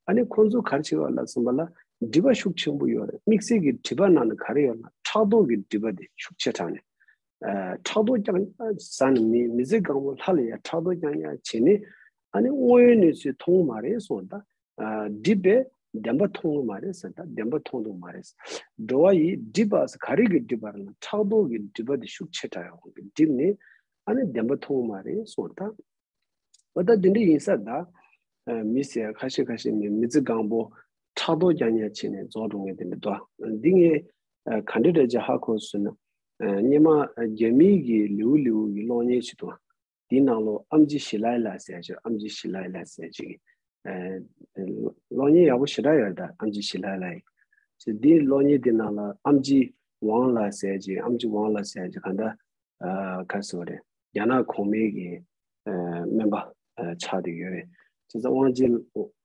ཨ་ནི་ཁོང་ཚོ་ག་རེ་བྱེད་པ་ལ་བསམ་པ་ལ་སྒྲིབ་པ་ཤུགས་ཆེན་པོ་ཡོད་རེད། དམིགས་བསལ་གྱི་སྒྲིབ་པ་ནང་ནས་ག་རེ་ཡོད་ན་ཕྲག་དོག་གི་སྒྲིབ་པ་དེ་ཤུགས་ཆེ་དྲགས་ནས། ཨ། ཕྲག་དོག་རྐྱང་རྐྱང་ཟ་ནས་མི་མི་ཚེ་གང་པོ་ལྷ་ལ་ཡ་ཕྲག་དོག་རྐྱང་རྐྱང་བྱས་ནས། ཨ་ནི་དངོས་ཡོད་གནས་ཚུལ་མཐོང་གི་མ་རེད་གསུངས། ད། ཨ། སྒྲིབ་པའི་བདེན་པ་མཐོང་གི་མ་རེད་ཟེར། ད་བདེན་པ་མཐོང་ཐུབ་མ་རེད། འགྲོ་བ་ཡིས་སྒྲིབ་པ་ཟེར་ག་རེ་གི་སྒྲིབ་པ་རེད་ན་ཕྲག་དོག་གི་སྒྲིབ་པ་དེ་ཤུགས་ཆེ་དྲགས་ཡོང་གི་སྒྲིབ་ནས། ཨ་ནི་བདེན་པ་མཐོང་གི་མ་རེད་གསུངས། ད། འོ་ད་དེ་འདྲ་ཡིན་ས་ད། ཨ། མི་ཟེར་ཁ་ཤས་ཁ་ཤས་མི་མི་ཚེ་གང་པོ་ཕྲག་དོག་རྐྱང་རྐྱང་བྱས་ནས་རྫོགས་འགྲོ་མཁན་དེ་འདྲ་འདུག། འདི་ངས་ཨ་ག་འདྲ་འདྲ་ཅིག་ཧ་གོ་ཟེར་ན། ཨ། སྔོན་མ་རྒྱ་མིའི་གི་ལེའུ་ལེའུ་གི་གློག་བརྙན་ཞིག་འདུག། དེའི་ནང་ལོགས་ཨམ་ཆི་ཞི་ལའི་ལ་ཟེར་ཅིག། ཨམ་ཆི་ཞི་ལའི་ལ་ཟེར་ཅིག། ཨ། གློག་བརྙན་ཡག་པོ་ཞེ་དྲག་ཡོད་རེད། ད་ཨམ་ཆི་ཞི་ལའི་ལ་ཡི། དེའི་གློག་བརྙན་དེ་ནང་ལ་ཨམ་ཆི་ཝང་ལ་ཟེར་ཅིག། ཨམ་ཆི་ཝང་ལ་ཟེར་ཅིག་གང་ལྟར། ཨ། ག་རེ་ཟེར་བ་རེད། རྒྱ་ནག་གོང་མའི་གི། ཨ། སྨན་པ། ཨ། ཆགས་བསྡད་ཡོད་རེད། བྱས་ཙང་དབང་ཆེན།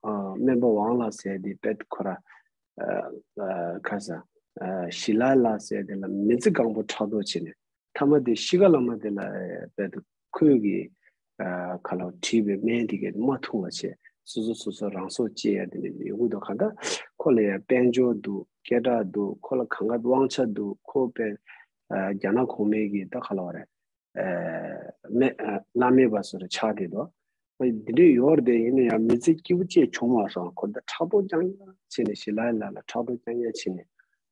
ཨ། སྨན་པ་ཝང་ལ་ཟེར་དེ་དཔེ་ཁོ་ར། ཨ། ཨ། ག་རེ་ཟེར། ཨ། ཞི་ལའི་ལ་ཟེར་དེ་ལ་མི་ཚེ་གང་པོ་ཕྲག་དོག་བྱས་ནས་མཐའ་མ་དེ་ཤི་ཁ་ལ་མ་དེ་ལ་དཔེ་ཁོས་གི། ཨ། ག་ལ་བྲིས་པའི་སྨན་དེ་གས་མ་འཐུང་བ་བྱས། སོ་སོ་སོ་སོ་རང་སྲོག་བཅད་ཡ་དེ་འདྲ་ཡོང་གི་འདུག། གང་ལྟར་ཁོ་ལ་ཡང་དཔལ་འབྱོར་འདུག། སྐད་གྲགས་འདུག། ཁོ་ལ་གང་ག་དབང་ཆ་འདུག། ཁོ་དཔེ། ཨ། རྒྱ་ནག་གོང་མའི་གི་ད་ག་ལ་བ་རེད། ཨ། མེ། ཨ། བླ་མེད་པ་བཟོ་འདྲ་ཆགས་བསྡད་འདུག། འདི་འདྲའི་ཡོད་རེད་དེ། ཡིན་ན་ཡང་མི་ཚེ་སྐྱིད་པོ་ཅིག་བྱུང་མ་སོང་། ཁོ་ད་ཕྲག་དོག་རྐྱང་རྐྱང་བྱས་ནས་ཞི་ལའི་ལ་ལ་ཕྲག་དོག་རྐྱང་རྐྱང་བྱས་ནས་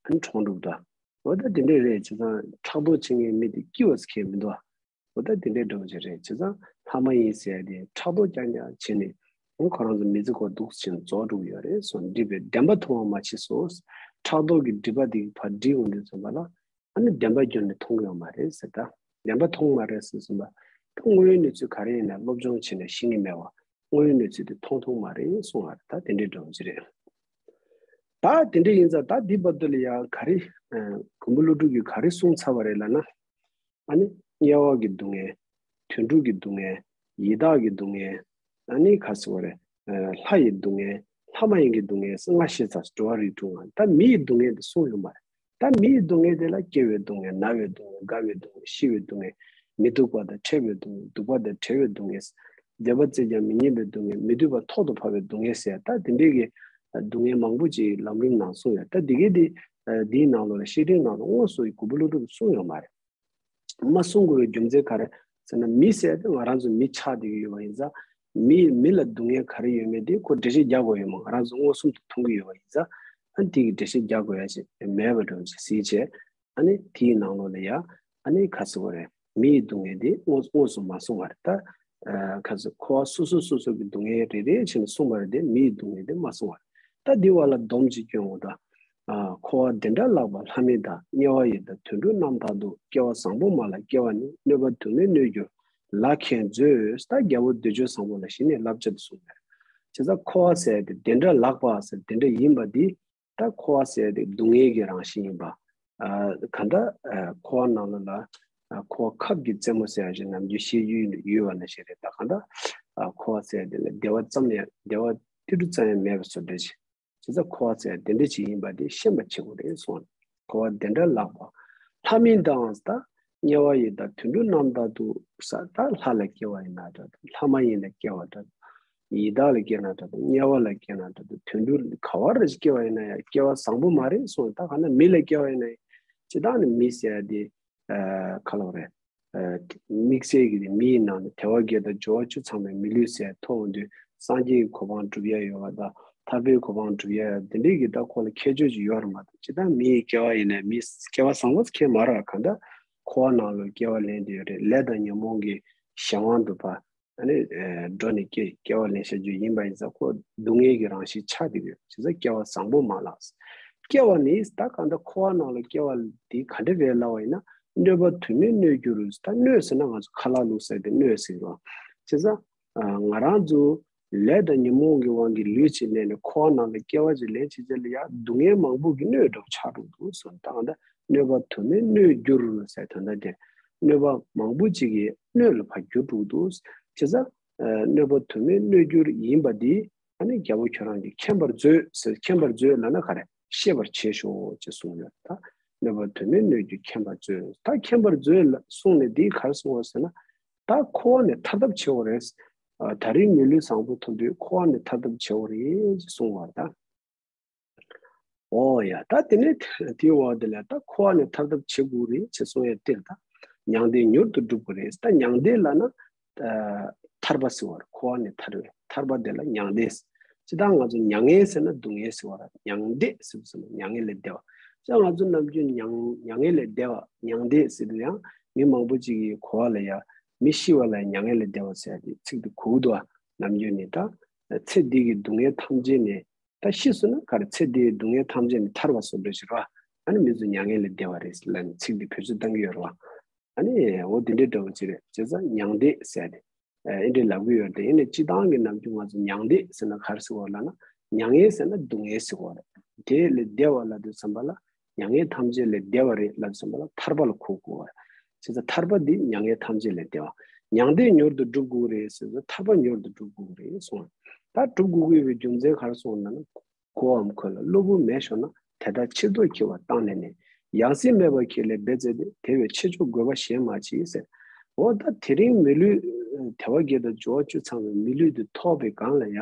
ཨ་ནི་གྲོངས་འགྲོ་འདུག། འོ་ད་དེ་འདྲས་རེད། བྱས་ཙང་ཕྲག་དོག་བྱེད་མཁན་མི་དེ་སྐྱིད་པ་ཟེར་མཁན་མི་འདུག། འོ་ད་དེ་འདྲས་འདྲ་བོ་ཅིག་རེད། བྱས་ཙང་ལྷ་མ་ཡིན་ཟེར་ཡ་དེ་ཕྲག་དོག་རྐྱང་རྐྱང་བྱས་ནས་ཨ་ཁོ་རང་ཚོ་མི་ཚེ་ཁོ་སྡུག་ཅིང་རྫོགས་འགྲོ་གི་ཡོད་རེད་གསུངས། སྒྲིབ་པའི་བདེན་པ་མཐོང་བ་མ་མཆིས་སོ། ཕྲག་དོག་གི་སྒྲིབ་པ་དེ་གི་བར་སྒྲིབ་འོང་དུས་ཙམ་པ་ལ། ཨ་ནི་བདེན་པ་རྒྱུད་ནས་མཐོང་གི་ཡོད་མ་རེད་ཟེར། ད་བདེན་པ་མཐོང་གི་མ་རེད་ཟེར་ཟིན་པ། ད་དངོས་ཡོད་གནས་ཚུལ་ག་རེ་ཡིན་ན་སློབ་སྦྱོང་བྱས་ནས་ཤེས་ཀྱི་མེད་པ། དངོས་ཡོད་གནས་ཚུལ་དེ་མཐོང་ཐུབ་མ་རེད་གསུང་བ་རེད། ད་དེ་འདྲའི་འདྲ་བོ་ཅིག་རེད། ད་དེ་འདྲ་ཡིན་ཙང་ད་འདི་བར་དུ་ལ་ཡང་ག་རེ། ཨ། མགོན་པོ་ཀླུ་སྒྲུབ་ཀྱིས་ག་རེ་གསུངས་ཚར་བ་རེད་ལབ་ན། ཨ་ནི་དམྱལ་བ་གི་སྡུག་བསྔལ། དུད་འགྲོ་གི་སྡུག་བསྔལ། ཡི་དྭགས་ཀྱི་སྡུག་བསྔལ། ཨ་ནི་ག་ཟེར་བ་རེད། ཨ། ལྷ་ཡི་སྡུག་བསྔལ། ལྷ་མ་ཡིན་གྱི་སྡུག་བསྔལ་ཟེར་ལྔ་བཤད་ཚར། འགྲོ་བ་རིགས་དྲུག་ལྔ། ད་མི་ཡི་སྡུག་བསྔལ་དེ་གསུངས་ཡོད་མ་རེད། ད་མི་ཡི་སྡུག་བསྔལ་དེ་ལ་སྐྱེ་བའི་སྡུག་བསྔལ། ན་བའི་སྡུག་བསྔལ། རྒ་བའི་སྡུག་བསྔལ། ཤི་བའི་སྡུག་བསྔལ། མི་སྡུག་པ་དང་ཕྲད་པའི་སྡུག་བསྔལ། སྡུག་པ་དང་བྲལ་བའི་སྡུག་བསྔལ། བཟོད་པ་བཙལ་ཀྱང་མི་མཉན་པའི་སྡུག་བསྔལ། མི་འདོད་པ་ཐོག་ཏུ་བབས་པའི་སྡུག་བསྔལ་ཟེར། ད་དེ་འདྲའི་གི་སྡུག་བསྔལ་མང་པོ་ཅིག་ལམ་རིམ་ནང་གསུངས་ཡོད། ད་འདི་གའི་འདི་འདིའི་ནང་ལོགས་ལ་བཤེས་སྤྲིང་ནང་ལ་དངོས་སུ་མགོན་པོ་ཀླུ་སྒྲུབ་ཀྱིས་གསུངས་ཡོད་མ་རེད། མ་གསུང་དགོས་པའི་རྒྱུ་མཚན་ག་རེ་ཟེར་ན། མི་ཟེར་ཏེ་ང་རང་ཚོ་མི་ཆགས་བསྡད་ཀྱི་ཡོད་པ་ཡིན་ཙང་། མི་མི་ལ་སྡུག་བསྔལ་ག་རེ་ཡོད་མེད་དེ་ཁོ་འགྲེལ་བཤད་རྒྱག་དགོས་ཡོད་མ། ང་རང་ཚོ་མངོན་སུམ་དུ་མཐོང་གི་ཡོད་པ་ཡིན་ཙང་། ཨ་ནི་དེ་གི་འགྲེལ་བཤད་རྒྱག་དགོས་ཡ་ཞིག་མེད་པ་འདྲ་བོ་ཅིག་གཟིགས་བྱས། ཨ་ནི་དེའི་ནང་ལོགས་ལ་ཡ་ཨ་ནི་ག་ཟེར་དགོས་རེད། མི་ཡི་སྡུག་བསྔལ་དེ་དངོས་དངོས་སུ་མ་གསུངས་པ་རེད། ད་ཨ་ག་ཟེར། འཁོར་བ་སོ་སོ་སོ་སོ་གི་སྡུག་བསྔལ་རེ་རེ་བྱས་ནས་གསུངས་པ་རེད་དེ། མི་ཡི་སྡུག་བསྔལ་དེ་མ་གསུངས་པ་རེད། ད་འདི་བར་ལ་སྡོམ་ཅིག་སྐྱོན་འོ་ད། ཨ། འཁོར་བ་འདི་འདྲ་ལགས་པ་ལྷ་མིན་དང་། དམྱལ་བ་ཡི་དྭགས་དུད་འགྲོ་རྣམས་དག་ཏུ། སྐལ་བ་བཟང་པོ་མ་ལ་སྐྱེ་བ་ནི། གནོད་པ་དུ་མས་གནོད་གྱུར་ལགས་མཁྱེན་མཛོད། ད་རྒྱལ་པོ་འདོད་འཇོ་བཟང་པོ་ལ་གཞི་ནས་བསླབ་བྱ་དེ་གསུངས་པས། བྱས་ཙང་འཁོར་བ་ཟེར་དེ་འདི་འདྲ་ལགས་པ་ཟེར་དེ་འདྲ་ཡིན་པ་འདི། ད་འཁོར་བ་ཟེར་དེ་སྡུག་བསྔལ་གྱི་རང་བཞིན་ཡིན་པ། ཨ། གང་ལྟར། ཨ། འཁོར་བ་ནང་ལོགས་ལ། ཨ། འཁོར་བ་ཁབ་ཀྱི་རྩེ་མོ་ཟེར་ཡ་ཞིག་ནམ་རྒྱུན་བཤད་རྒྱུ་ཡོད་པ་ནང་བཞིན་རེད། ད་གང་ལྟར། ཨ། འཁོར་བ་ཟེར་དེ་ལ་བདེ་བ་ཙམ་ཡང་། བདེ་བ་ཏིལ་འབྲུ་ཙམ་ཡང་མེད་པ་བཟོ་འདྲ་ཅིག། བྱས་ཙང་འཁོར་བ་ཟེར་དེ་འདྲ་ཅིག་ཡིན་པ་དེ་ཤེས་པ་བྱེད་དགོས་རེད་གསུངས། འཁོར་བ་འདི་འདྲ་ལགས་པ་ལྷ་མིན་དང་། ད་དམྱལ་བ་ཡི་དྭགས་དུད་འགྲོ་རྣམས་དག་ཏུ་ཟེར། ད་ལྷ་ལ་སྐྱེ་བ་ཡིན་ན་འདྲ་འདུག། ལྷ་མ་ཡིན་ལ་སྐྱེ་བ་འདྲ་འདུག། ཡི་དྭགས་ལ་སྐྱེ་ན་འདྲ་འདུག། དམྱལ་བ་ལ་སྐྱེ་ན་འདྲ་འདུག། དུད་འགྲོ་ག་བ་ར་ཞིག་སྐྱེ་བ་ཡིན་ན་ཡང་སྐལ་བ་བཟང་པོ་མ་རེད་གསུངས། ད་གང་ལྟར་མི་ལ་སྐྱེ་བ་ཡིན་ན་ཡང་། སྤྱིར་བཏང་ནི་མི་ཟེར་ཡ་དེ། ཨ། ག་ལབ་རེད། ཨ། དམིགས་བསལ་གྱི་མིའི་ནང་ནས་དལ་བ་བརྒྱད་དང་འབྱོར་བ་བཅུ་ཚང་བའི་མི་ལུས་ཟེར་ཐོབ་འོང་དུས་སངས་རྒྱས་ཀྱི་གོ་འཕང་སྒྲུབ་ཡ་ཡོད་པ་དང་། ཐར་པའི་གོ་འཕང་སྒྲུབ་ཡ་འདི་འདྲའི་གི་ད་ཁོ་ལ་ཁྱད་ཆོས་ཅིག་ཡོད་རེད་མ་གཏོགས། སྤྱིར་བཏང་མིའི་སྐྱེ་བ་ཡིན་ན་མི་སྐྱེ་བ་བཟང་པོ་ཁྱད་མ་རེད། གང་ལྟར་འཁོར་བ་ནང་ལ་སྐྱེ་བ་ལེན་དེ་ཡོད་རེད། ལས་དང་ཉོན་མོངས་ཀྱི་གཞན་དབང་དུ་ཕར། ཨ་ནི། ཨ། འགྲོ་ནས་སྐྱེ་སྐྱེ་བ་ལེན་བྱ་རྒྱུ་ཡིན་པ་ཡིན་ཙང་ཁོ་སྡུག་བསྔལ་གྱི་རང་བཞིན་ཆགས་བསྡད་ཡོད། བྱས་ཙང་སྐལ་བ་བཟང་པོ་མ་ལགས། སྐྱེ་བ་ནི། ད་གང་ལྟར་འཁོར་བ་ནང་ལ་སྐྱེ་བ་འདི་ག་འདྲ་རེད་ལབ་པ་ཡིན་ན། གནོད་པ་དུ་མས་གནོད་གྱུར། ད་གནོད་ཟེར་ན་ང་ཚོ་ཁ་ལག་བླུགས་ཟེར་དེ་གནོད་ཟེར་གི་རེད། བྱས་ དེ་ཙང་ང་རང་ཚོ་ལས་དང་ཉོན་མོངས་ཀྱི་དབང་གིས་ལུས་ཅིག་ལེན་ནས་འཁོར་བ་ནང་ལ་སྐྱེ་བ་ཅིག་ལེན་བྱེད་ཆེད་ལ་ཡ་སྡུག་བསྔལ་མང་པོ་གི་སྣོད་འདྲ་པོ་ཆགས་འགྲོ་འདུག་གསུངས། ད་གང་ལྟར་གནོད་པ་དུ་མས་གནོད་འགྱུར་ཟེར་དོན་དག་དེ་གནོད་པ་མང་པོ་ཅིག་གི་སྣོད་ལ་ཕར་གྱུར་འགྲོ་འདུག་བྱས་ཙང་གནོད་པ་དུ་མས་གནོད་འགྱུར་ཡིན་པ་འདི་ཨ་ནི་རྒྱལ་པོ་ཁྱོད་རང་གིས་མཁྱེན་པར་མཛོད་ཟེར། མཁྱེན་པར་མཛོད་ལབ་ན་ག་རེ། ཤེས་པར་བྱེད་ཤོག་ཅེས་གསུངས་ཡོད། ད་གནོད་པ་དུ་མས་གནོད་འགྱུར་མཁྱེན་པར་མཛོད། ད་མཁྱེན་པར་མཛོད་ལ་གསུངས་ནས་འདི་ག་རེ་གསུངས་པ་ཟེར་ན། ད་འཁོར་བ་ནས་ཐར་ཐབས་བྱེད་དགོས་རེད། ད་རིང་མི་ལུས་བཟང་པོ་ཐོབ་དུས་འཁོར་བ་ནས་ཐར་ཐབས་བྱེད་དགོས་རེད་ཅེས་གསུངས་པ་ད། ཨོ་ཡ། ད་དེ་ནས་དེའི་འོག་དེ་ལ་ད་འཁོར་བ་ནས་ཐར་ཐབས་བྱེད་དགོས་རེད་ཅེས་གསུངས་ཡ་དེར་ད་མྱང་འདས་མྱུར་དུ་འགྲུབ་དགོས་རེད། ད་མྱང་འདས་ལབ་ན་ཐར་པ་ཟེར་བ་རེད། འཁོར་བ་ནས་ཐར་བའི་ཐར་པ་དེ་ལ་མྱང་འདས། སྤྱིར་བཏང་ང་ཚོ་མྱ་ངན་ཟེར་ན་སྡུག་བསྔལ་ཟེར་བ་རེད། མྱང་འདས་ཟེར་བ་ཟེར་ན་མྱ་ངན་ལས་འདས་པ། སྤྱིར་ང་ཚོ་ནམ་རྒྱུན་མྱང་མྱ་ངན་ལས་འདས་པ་མྱང་འདས་ཟེར་དུས་ཡང་མི་མང་པོ་ཅིག་གིས་གོ་བ་ལ་ཡ་མི་ཤི་བ་ལ་མྱ་ངན་ལས་འདས་པ་ཟེར་ཡ་དེ་ཚིག་དེ་གོ་གི་འདུག་ཨ། ནམ་རྒྱུན་ནས་ད་ཚེ་འདི་གི་སྡུག་བསྔལ་ཐམས་ཅད་ནས། ད་ཤི་སོང་ན་ག་རེ། ཚེ་འདིའི་སྡུག་བསྔལ་ཐམས་ཅད་ནས་ཐར་བ་བཟོ་འདྲ་ཞིག་རེད་བ། ཨ་ནི་མི་ཚོ་མྱ་ངན་ལས་འདས་པ་རེད་ལབ་ནས་ཚིག་འདི་བེད་སྤྱོད་གཏང་གི་ཡོད་རེད་བ། ཨ་ནི་འོ་དེ་འདྲའི་འདྲ་བོ་ཅིག་རེད། བྱས་ཙང་མྱང་འདས་ཟེར་ཏེ་ཨེ་འདྲའི་ལབ་གི་ཡོད་དེ། ཨ་ནི་སྤྱིར་བཏང་གི་ནམ་རྒྱུན་ང་ཚོ་མྱང་འདས་ཟེར་ན་ག་རེ་ཟེར་བ་ལབ་ན། མྱ་ངན་ཟེར་ན་སྡུག་བསྔལ་ཟེར་བ་རེད། དེ་ལས་འདས་པ་ལབ་དུས་ཙམ་པ་ལ། མྱ་ངན་ཐམས་ཅད་ལས་འདས་པ་རེད་ལབ་ཙམ་པ་ལ་ཐར་པ་ལ་གོ་དགོས་པ་རེད། བྱས་ཙང་ཐར་པ་འདི་མྱ་ངན་ཐམས་ཅད་ལས་འདས་པ། མྱང་འདས་མྱུར་དུ་འགྲུབ་དགོས་རེད་ཟེར་ཙང་ཐར་པ་མྱུར་དུ་འགྲུབ་དགོས་རེད་གསུངས། ད་འགྲུབ་དགོས་ཀྱི་ཡོད་པའི་རྒྱུ་མཚན་ག་རེ་གསུངས་ན། གོའམ་ཁོ་ལ་གློ་བུར་མེ་ཤོར་ན། དེ་དག་ཕྱིར་ལྡོག་འཁྱིལ་བ་བཏང་ནས་ནི། ཡང་སྲིད་མེད་པར་ཁྱེར་ལས་འབད་བཙལ་ཏེ། དེ་བས་ཆེ་མཆོག་དགོས་པ་གཞན་མ་མཆིས་ཟེར། འོ་ད་དེ་རིང་མི་ལུས་དལ་བ་བརྒྱད་དང་འབྱོར་བ་བཅུ་ཚང་བའི་མི་ལུས་དེ་ཐོབ་པའི་སྒང་ལ་ཡ།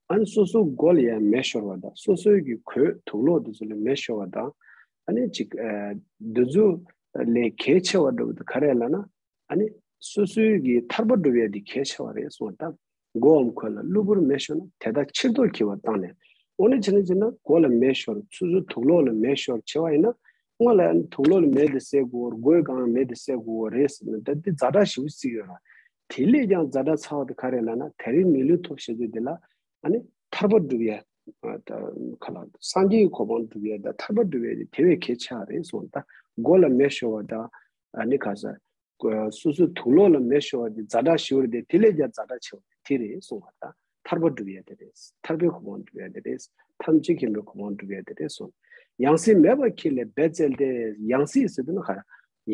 ཨ་ནི་སོ་སོའི་མགོ་ལ་ཡང་མེ་ཤོར་བ་དང་། སོ་སོའི་གི་གོས་དུག་ལོག་དེ་ཚོ་ལ་མེ་ཤོར་བ་དང་། ཨ་ནི་ཅིག་ཨ་འདི་ཚོ་ལས་གལ་ཆེ་བ་འདྲ་བོ་དེ་ག་རེ་ལབ་ན། ཨ་ནི་སོ་སོའི་གི་ཐར་པ་སྒྲུབ་ཡ་དེ་གལ་ཆེ་བ་རེད་གསུངས། ད་མགོའམ་གོ་ལ་གློ་བུར་མེ་ཤོར་ན། དེ་དག་ཕྱིར་ལྡོག་འཁྱིལ་བ་བཏང་ནས། འོ་ན་བྱས་ན་བྱས་ན་མགོ་ལ་མེ་ཤོར། སོ་སོའི་དུག་ལོག་ལ་མེ་ཤོར་བྱས་པ་ཡིན་ན། སྔོན་ལ་ཨ་ནི་དུག་ལོག་ལ་མེ་དེ་བསད་དགོས། མགོའི་སྒང་ལ་མེ་དེ་བསད་དགོས་པ་རེད་ཟེར་ན། ད་འདི་ཛ་དྲག་ཞེ་པོ་བརྩི་ཡོད་ར། དེ་ལས་ཀྱང་ཛ་དྲག་ཚ་བ་དེ་ག་རེ་ལབ་ན། དེ་རིང་མི་ལུས་ཐོབ་བྱེད་དུས་དེ་ལ་ཨ་ནི་ཐར་པ་སྒྲུབ་ཡ། ཨ་ད་ག་ལ་སངས་རྒྱས་ཀྱི་གོ་འཕང་སྒྲུབ་ཡ་དང་ཐར་པ་སྒྲུབ་ཡ་དེ་དེ་བས་གལ་ཆེ་བ་རེད་གསུངས། ད་མགོ་ལ་མེ་ཤོར་བ་དང་། ཨ་ནི་ག་ས། སོ་སོའི་དུག་ལོག་ལ་མེ་ཤོར་བ་དེ་ཛ་དྲག་ཞེ་པོ་རེད་དེ། དེ་ལས་ཀྱང་ཛ་དྲག་ཆེ་བ་དེ་རེད་གསུངས་པ་དང་། ཐར་པ་སྒྲུབ་ཡ་དེ་རེད། ཐར་པའི་གོ་འཕང་སྒྲུབ་ཡ་དེ་རེད། ཐམས་ཅད་མཁྱེན་པའི་གོ་འཕང་སྒྲུབ་ཡ་དེ་རེད་གསུངས། ཡང་སྲིད་མེད་པར་ཁྱེར་ལས་འབད་བཙལ་ཏེ། ཡང་སྲིད་ཟེར་དུས་ན་ག་རེ།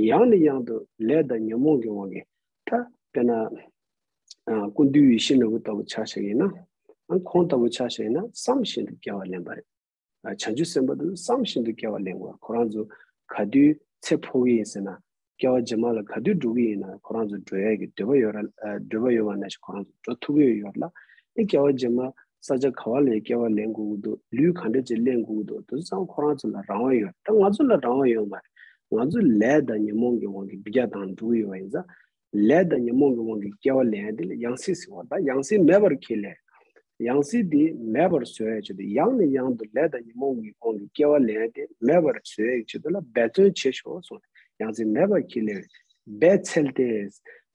ཡང་ནས་ཡང་དུ་ལས་དང་ཉོན་མོངས་ཀྱི་དབང་གིས། ད་དཔེར་ན། ཨ་ཀུན་འདུས་ཡེ་ཤེས་ནོར་བུ་ལྟ་བུ་ཆ་བཞག་ཡིན་ན། ཨ་ཁོང་ལྟ་བུ་ཆ་བཞག་ཡིན་ན་བསམ་བཞིན་དུ་སྐྱེ་བ་ལེན་པ་རེད། བྱང་ཆུབ་སེམས་དཔའ་དེ་ཚོ་བསམ་བཞིན་དུ་སྐྱེ་བ་ལེན་དགོས། ཁོ་རང་ཚོ་ག་དུས་ཚེ་འཕོ་གི་ཡིན་ཟེར་ན། སྐྱེ་བ་རྗེས་མ་ལ་ག་དུས་འགྲོ་གི་ཡིན་ན། ཁོ་རང་ཚོ་འགྲོ་ཡས་ཀྱི་འདོད་པ་ཡོད་ར། འདོད་པ་ཡོད་པ་ནང་བཞིན་ཁོ་རང་ཚོ་འགྲོ་ཐུབ་ཀྱི་ཡོད་ར། ཨེ་སྐྱེ་བ་རྗེས་མ་ས་ཆ་ག་བ་ལ་སྐྱེ་བ་ལེན་དགོས་ཀྱི་འདུག་ལུས་ག་འདྲ་ཅིག་ལེན་དགོས་ཀྱི་འདུག་དེ་ཚོ་ཚང་ཁོ་རང་ཚོ་ལ་རང་དབང་ཡོད། ད་ང་ཚོ་ལ་རང་དབང་ཡོད་མ་རེད། ང་ཚོ་ལས་དང་ཉོན་མོངས་ཀྱི་དབང་གིས་འབུད་རྒྱག་བཏང་འགྲོ་གི་ཡོད་པ་ཡིན་ཙང་། ལས་དང་ཉོན་མོངས་ཀྱི་དབང་གིས་སྐྱེ་བ་ལེན་ཡ་དེ་ལ་ཡང་སྲིད་ཟེར་བ། ད་ཡང་སྲིད་མེད་པར་ཁས་ལེན། ཡང་སྲིད་དེ་མེད་པར་བཟོ་ཡ་ཆེད་དུ། ཡང་ནས་ཡང་དུ་ལས་དང་ཉོན་མོངས་ཀྱི་དབང་གིས་སྐྱེ་བ་ལེན་ཡ་དེ་མེད་པར་བཟོ་ཡ་ཆེད་དུ་ལ་འབད་བརྩོན་བྱེད་ཤོག་གསུངས། ཡང་སྲིད་མེད་པར་ཁས་ལེན། འབད་བཙལ་ཏེ།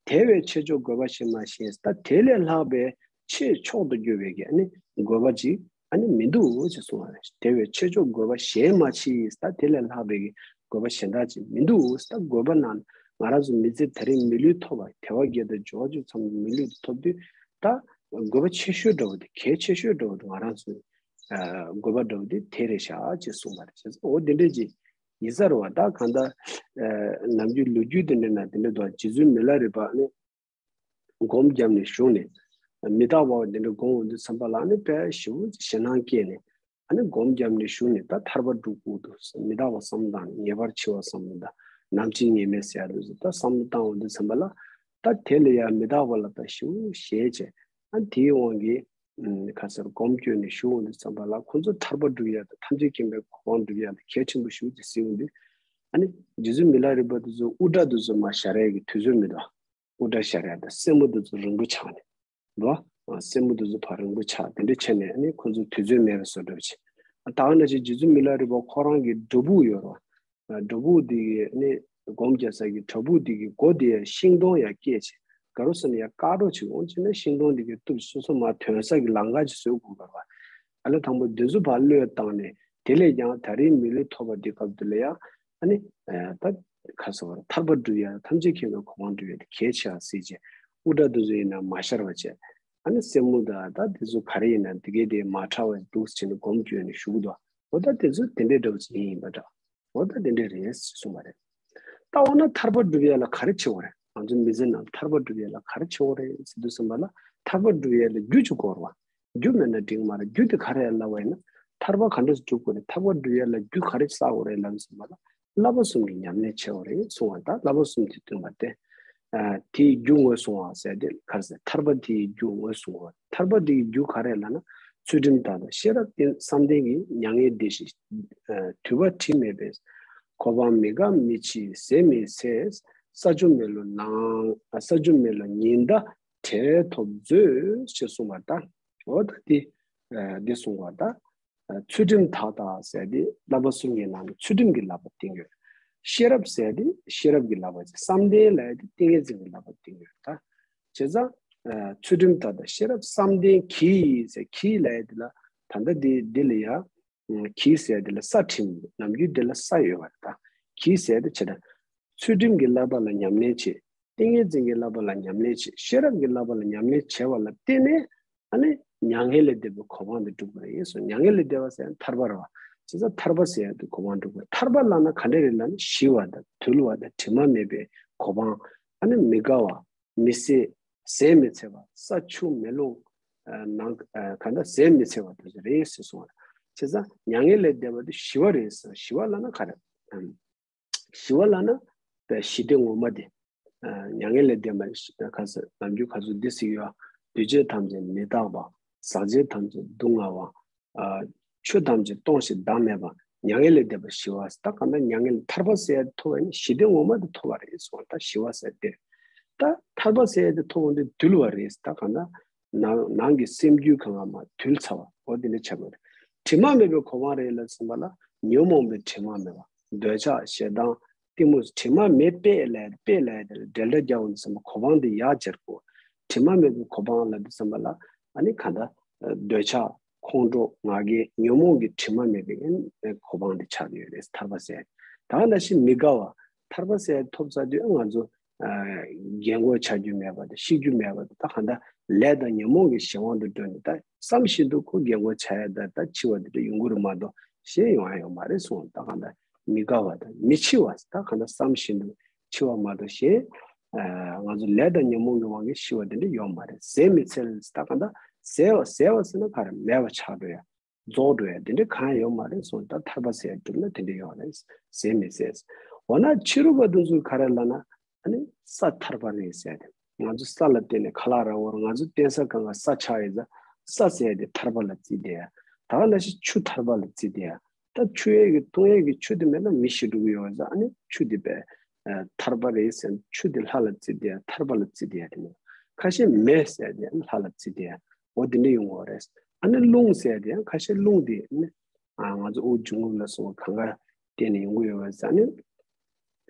དེ་བས་ཆེ་མཆོག་དགོས་པ་གཞན་མ་མཆིས། ད་དེ་ལས་ལྷག་པའི་ཆེས་མཆོག་ཏུ་གྱུར་པའི་གི་ཨ་ནི་དགོས་པ་ཅིག་ཨ་ནི་མི་འདུག་ཅེས་གསུངས་པ་རེད། དེ་བས་ཆེ་མཆོག་དགོས་པ་གཞན་མ་མཆིས། ད་དེ་ལས་ལྷག་པའི་གི་དགོས་པ་གཞན་དག་ཅིག་མི་འདུག་ད་དགོས་པ་ནང་ང་རང་ཚོ་མི་ཚེ་དེ་རིང་མི་ལུས་ཐོབ་པ། དལ་བ་བརྒྱད་དང་འབྱོར་བ་བཅུ་ཚང་བའི་མི་ལུས་ཐོབ་དུས། ད་དགོས་པ་ཆེ་ཤོས་འདྲ་བོ་དེ། གལ་ཆེ་ཤོས་འདྲ་བོ་དེ་ང་རང་ཚོའི་དགོས་པ་འདྲ་བོ་དེ་དེ་རེད་ཤག་ཅེས་གསུངས་པ་རེད། བྱས་ཙང་འོ་དེ་འདྲས་ཅིག་ཡིན་ས་རེད་བ། ད་གང་ལྟར་ནམ་རྒྱུན་ལོ་རྒྱུས་དེ་འདྲ་ན་དེ་འདྲ་འདུག་རྗེ་བཙུན་མི་ལ་རས་པ་ནི། སྒོམ་བརྒྱབ་ནས་བཞུགས་ནས། མི་རྟག་པ་འདི་འདྲ་སྒོམ་འོང་དུས་ཙམ་པ་ལ་ནི་དཔེ་ཞེ་པོ་ཞེད་སྣང་སྐྱེས་ནས། ཨ་ནི་སྒོམ་བརྒྱབ་ནས་བཞུགས་ནས་ད་ཐར་པ་སྒྲུབ་དགོས་འདུག་མི་རྟག་པ་བསམ་བློ་བཏང་ནས། ངེས་པར་འཆི་བ་བསམ་བློ་དང་། ནམ་འཆི་ངེས་མེད་ཟེར་ཡ་འདུག་ཟེར། ད་བསམ་བློ་བཏང་འོང་དུས་ཙམ་པ་ལ། ད་དེ་ལ་ཡང་མི་རྟག་པ་ལ་ད་ཞེ་པོ་ཞེད་བྱས། ཨ་དེའི་དབང་གིས་ཁ་སར་སྒོམ་བསྐྱོན་ནས་བཞུགས་འོང་དུས་ཙམ་པ་ལ། ཁོང་ཚོ་ཐར་པ་སྒྲུབ་ཡ་དང་ཐམས་ཅད་མཁྱེན་པའི་གོ་འཕང་སྒྲུབ་ཡ་དེ་གལ་ཆེན་པོ་ཞེ་པོ་ཅིག་གཟིགས་འོང་དུས། ཨ་ནི་རྗེ་བཙུན་མི་ལ་རས་པ་དེ་ཚོ་དབུ་སྐྲ་དེ་ཚོ་མར་བཞར་ཡ་གི་དུས་ཚོད་མི་འདུག་དབུ་སྐྲ་བཞར་ཡ་དང་སེན་མོ་དེ་ཚོ་རིང་པོ་ཆགས་ནས་འདུག་བ། སེན་མོ་དེ་ཚོ་ཕར་རིང་པོ་ཆགས། དེ་འདྲ་བྱས་ནས་ཨ་ནི་ཁོ་ཚོ་དུས་ཚོད་མེད་པ་བཟོ་འདྲ་བྱས། ད་ག་ནང་བཞིན་རྗེ་བཙུན་མི་ལ་རས་པ་ཁོ་རང་གི་སྒྲུབ་ཕུག་ཡོད་རེད་བ། སྒྲུབ་ཕུག་དེ་གི་ཨ་ནི་སྒོམ་རྒྱག་ས་གི་བྲག་ཕུག་དེ་གི་སྒོ་དེ་ཡ་ཤིང་སྡོང་ཡ་སྐྱེས་བྱས། ག་རེ་ཟེར་ན་ཡ་དཀར་པོ་ཅིག་འོང་བྱས་ན་ཤིང་སྡོང་དེ་གི་གཏུབ། སོ་སོ་མར་ཐོན་ས་གི་ལམ་ཁ་ཅིག་བཟོ་དགོས་པ་རེད་བ། ཨ་ནི་དང་པོ་དེ་ཚོ་ཕར་བློས་བཏང་ནས། དེ་ལས་ཀྱང་ད་རེས་མི་ལུས་ཐོབ་པ་འདི་སྐབས་འདི་ལ་ཡང་ཨ་ནི་ད་ག་ཟེར་བ་རེད། ཐར་པ་སྒྲུབ་ཡ། ཐམས་ཅད་མཁྱེན་པའི་གོ་འཕང་སྒྲུབ་ཡ་དེ་གལ་ཆེ་བ་གཟིགས་བྱས། དབུ་སྐྲ་དེ་ཚོ་ཡིན་ན་མ་ཤར་བ་བྱས། ཨ་ནི་སེན་མོ་དང་ད་དེ་ཚོ་ག་རེ་ཡིན་ན་དེ་གའི་དེ་མ་ཁྲ་བ་འདུག་བྱས་ནས་སྒོམ་བསྐྱོན་ནས་བཞུགས་འདུག་འོ་ད་དེ་ཚོ་དེ་འདྲའི་འདྲ་བོ་ཅིག་ཡིན་ཡིན་པ་འདྲ། འོ་ད་དེ་འདྲ་རེད་ཟེར་གསུངས་པ་རེད། ད་འོ་ན་ཐར་པ་སྒྲུབ་ཡས་ལ་ག་རེ་བྱེད་དགོས་རེད། ང་ཚོ་མི་ཚེ་ནང་ཐར་པ་སྒྲུབ་ཡས་ལ་ག་རེ་བྱེད་དགོས་རེད་ཟེར་དུས་ཙམ་པ་ལ། ཐར་པ་སྒྲུབ་ཡས་ལ་རྒྱུ་ཅིག་དགོས་རེད་བ། རྒྱུ་མེད་ན་འགྲིག་མ་རེད། རྒྱུ་དེ་ག་རེ་ལབ་པ་ཡིན་ན། ཐར་པ་ག་འདྲས་སྒྲུབ་དགོས་རེད། ཐར་པ་སྒྲུབ་ཡས་ལ་རྒྱུ་ག་རེ་བསགས་དགོས་རེད་ལབ་ཙམ་པ་ལ། བསླབ་པ་གསུམ་གྱི་ཉམས་ལེན་བྱེད་དགོས་རེད་གསུངས་པ། ད་བསླབ་པ་གསུམ་དེ་སྟོན་པ་སྟེ། ཨ། དེའི་རྒྱུ་ངོས་བཟུང་བ་ཟེར་ཏེ་ག་རེ་ཟེར། ཐར་པ་དེའི་རྒྱུ་ངོས་བཟུང་བ། ཐར་པ་དེའི་རྒྱུ་ག་རེ་ལབ་ན། ཚུལ་ཁྲིམས་དག་དང་ཤེས་རབ་བསྟེན། བསམ་གཏན་གྱི་མྱ་ངན་འདས་ཞི། ཨ། དུས་པ་དྲི་མེད་པའི་གོ་འཕང་མི་འགག་མི་འཆི་ཟད་མི་ཚེ། ས་ཆུ་མེ་རླུང་ནང་། ས་ཆུ་མེ་རླུང་ཉི་ཟླ་བྲལ་ཐོབ་མཛོད་ཅེས་གསུངས་པ་དང་། འོ་ད་དེ། ཨ། འདི་གསུངས་པ་དང་། ཚུལ་ཁྲིམས་དག་དང་ཟེར་ཏེ་བསླབ་པ་གསུམ་གྱི་ནང་ནས་ཚུལ་ཁྲིམས་ཀྱི་བསླབ་པ་བསྟན་ཡོད། ཤེས་རབ་ཟེར་ཏེ་ཤེས་རབ་ཀྱི་བསླབ་པ་བྱས། བསམ་གཏན་ལབ་ཡས་དེ་ཏིང་ངེ་འཛིན་གྱི་བསླབ་པ་བསྟན་ཡོད་ད། བྱས་ཙང་། ཨ། ཚུལ་ཁྲིམས་དག་དང་ཤེས་རབ་བསམ་གཏན་གྱིས་ཟེར། གྱིས་ལབ་ཡས་དེ་ལ་ད་ལྟ་འདི་འདི་ལ་ཡ། ཨ། གྱིས་ཟེར་ཡས་དེ་ལ་ས་ཁྲིམས། ནམ་རྒྱུན་འདི་ལ་ས་ཡོད་པ་རེད་ད། གྱིས་ཟེར་ཡས་དེ་བྱས་ད། ཚུལ་ཁྲིམས་ཀྱི་བསླབ་པ་ལ་ཉམས་ལེན་བྱེད། ཏིང་ངེ་འཛིན་གྱི་བསླབ་པ་ལ་ཉམས་ལེན་བྱེད། ཤེས་རབ་ཀྱི་བསླབ་པ་ལ་ཉམས་ལེན་བྱས་པ་ལ་བརྟེན་ནས། ཨ་ནི་མྱ་ངན་ལས་འདས་པའི་གོ་འཕང་དེ་འགྲུབ་པ་རེད་གསུངས། མྱ་ངན་ལས་འདས་པ་ཟེར་ན་ཐར་པ་རེད་བ། བྱས་ཙང་ཐར་པ་ཟེར་ཡ་དེ་གོ་འཕང་འགྲུབ་པ་རེད། ཐར་པ་ལབ་ན་ག་འདྲ་རེད་ལབ་ན། ཞི་བ་དང་དུལ་བ་དང་དྲི་མ་མེད་པའི་གོ་འཕང་། ཨ་ནི་མི་འགག་པ། མི་ཟད། ཟད་མི་ཚད་པ། ས་ཆུ་མེ་རླུང་། ཨ། ནང་། ཨ། ག་འདྲ་ཟད་མི་ཚད་པ་དེ་ཚོ་རེད་ཟེར་གསུངས་པ་རེད། བྱས་ཙང་མྱ་ངན་ལས་འདས་པ་དེ་ཞི་བ་རེད་ཟེར། ཞི་བ་ལབ་ན་ག་རེ། ཨམ། ཞི་བ་ལབ་ན་པའི་ཞི་བདེ་ངོ་མ་དེ། ཨ། མྱ་ངན་ལས་འདས་པ་ཞི། ག་ཟེར། ནམ་རྒྱུན་ག་ཚོད་འདི་ཟེར་གྱི་ཡོད། འདུས་བྱས་ཐམས་ཅད་མི་རྟག་པ། ཟག་བཅས་ཐམས་ཅད་སྡུག་བསྔལ་བ། ཨ། ཆོས་ཐམས་ཅད་སྟོང་ཞིང་བདག་མེད་པ། མྱ་ངན་ལས་འདས་པ་ཞི་བ། ད་གང་ལྟར་མྱ་ངན་ལས་ཐར་པ་ཟེར་ཡ་ཐོབ་པ་ཡིན་ན་ཞི་བདེ་ངོ་མ་དེ་ཐོབ་པ་རེད་གསུངས། ད་ཞི་བ་ཟེར་དེ། ད་ཐར་པ་ཟེར་ཡ་དེ་ཐོབ་པ་འདི་དུལ་བ་རེད། ད་གང་ལྟར་ནང་ནང་གི་སེམས་རྒྱུད་གང་ག་མར་དུལ་ཚར་བ། འོ་དེ་འདྲ་ཆགས་པ་རེད། དྲི་མ་མེད་པའི་གོ་འཕང་རེད་ལབ་ཙམ་པ་ལ། ཉོན་མོངས་པའི་དྲི་མ་མེད་པ། འདོད་ཆགས་ཞེ་སྡང་གཏི་མུག་དྲི་མ་མེད་པའི་ལས། པའི་ལས་དེ་ལ་འབྲེལ་སྒྲ་རྒྱག་འོང་དུས་ཙམ་པ་གོ་འཕང་དེ་ཡར་སྦྱར་དགོས། དྲི་མ་མེད་པའི་གོ་འཕང་ལབ་དུས་ཙམ་པ་ལ། ཨ་ནི་གང་ལྟར་འདོད་ཆགས་ཁོང་ཁྲོ་ང་རྒྱལ་ཉོན་མོངས་ཀྱི་དྲི་མ་མེད་པའི་གོ་འཕང་དེ་ཆགས་ཀྱི་ཡོད་རེད། ཐར་པ་ཟེར། ད་ག་ནང་བཞིན་མི་འགག་པ། ཐར་པ་ཟེར་ཐོབ་ཚར་དུས་ང་ཚོ། ཨ། རྒན་གོག་ཆགས་རྒྱུ་མེད་པ་དང་། ཤི་རྒྱུ་མེད་པ་དང་། ད་གང་ལྟར་ལས་དང་ཉོན་མོངས་ཀྱི་གཞན་དབང་དུ་འགྲོ་ནས། ད་བསམ་བཞིན་དུ་ཁོ་རྒན་གོག་ཆགས་ཡ་ད་ད་འཆི་བ་དེ་འདྲ་ཡོང་གི་རེད་མ་གཏོགས་གཞན་ཡོང་ཡ་ཡོད་མ་རེད་གསུངས། ད་གང་ལྟར་མི་འགག་པ་དང་མི་འཆི་བ། ད་གང་ལྟར་བསམ་བཞིན་དུ་འཆི་བ་མ་གཏོགས་གཞན། ཨ། ང་ཚོ་ལས་དང་ཉོན་མོངས་ཀྱི་དབང་གིས་ཤི་བ་དེ་འདྲ་ཡོད་མ་རེད། ཟད་མི་ཚད། ད་གང་ལྟར་ཟད་པ། ཟད་པ་ཟེར་ན་ག་རེ། མེད་པ་ཆགས་འགྲོ་ཡ། རྫོགས་འགྲོ་ཡ་དེ་འདྲ་གང་ཡང་ཡོད་མ་རེད་གསུངས། ད་ཐར་པ་ཟེར་ཡ་སྒྲུབ་ན་དེ་འདྲ་ཡོད་རེད། ཟད་མི་ཚད། འོ་ན་ཕྱི་རོལ་པ་དེ་ཚོས་ག་རེ་ལབ་ན། ཨ་ནི་ས་ཐར་པ་རེད་ཟེར་ཏེ། ང་ཚོ་ས་ལ་བརྟེན་ནས་ཁ་ལག་རག་གི་ཡོད་རེད། ང་ཚོ་བརྟེན་ས་གང་ག་ས་ཆགས་ཡོད་ཙང་ས་ཟེར་ཡ་དེ་ཐར་པ་ལ་བརྩིས་བསྡད་ཡ། ད་ག་ནང་བཞིན་ཆུ་ཐར་པ་ལ་བརྩིས་བསྡད་ཡ། ད་ཆུ་ཡོད་ཀྱི་འཐུང་ཡས་ཀྱི་ཆུ་དེ་མེད་ན་མི་ཤི་འགྲོ་གི་ཡོད་ཙང་། ཨ་ནི་ཆུ་དེ་པའི་ཐར་པ་རེད་ཟེར། ཆུ་དེ་ལྷ་ལ་བརྩིས་བསྡད་ཡ། ཐར་པ་ལ་བརྩིས་བསྡད་ཡ་དེ་མེད། ཁ་ཤས་མེ་ཟེར་ཡ་དེ་ལྷ་ལ་བརྩིས་བསྡད་ཡ། འོ་དེ་འདྲ་ཡོང་གི་ཡོད་རེད། ཨ་ནི་རླུང་ཟེར་ཡ་དེ་ཡང་ཁ་ཤས་རླུང་དེ་ནི། ཨ། ང་ཚོ་དབུགས་འབྱུང་རྔུབ་ལ་སོགས་པ་གང་ག་བརྟེན་ནས་ཡོང་གི་ཡོད་པས། ཨ་ནི་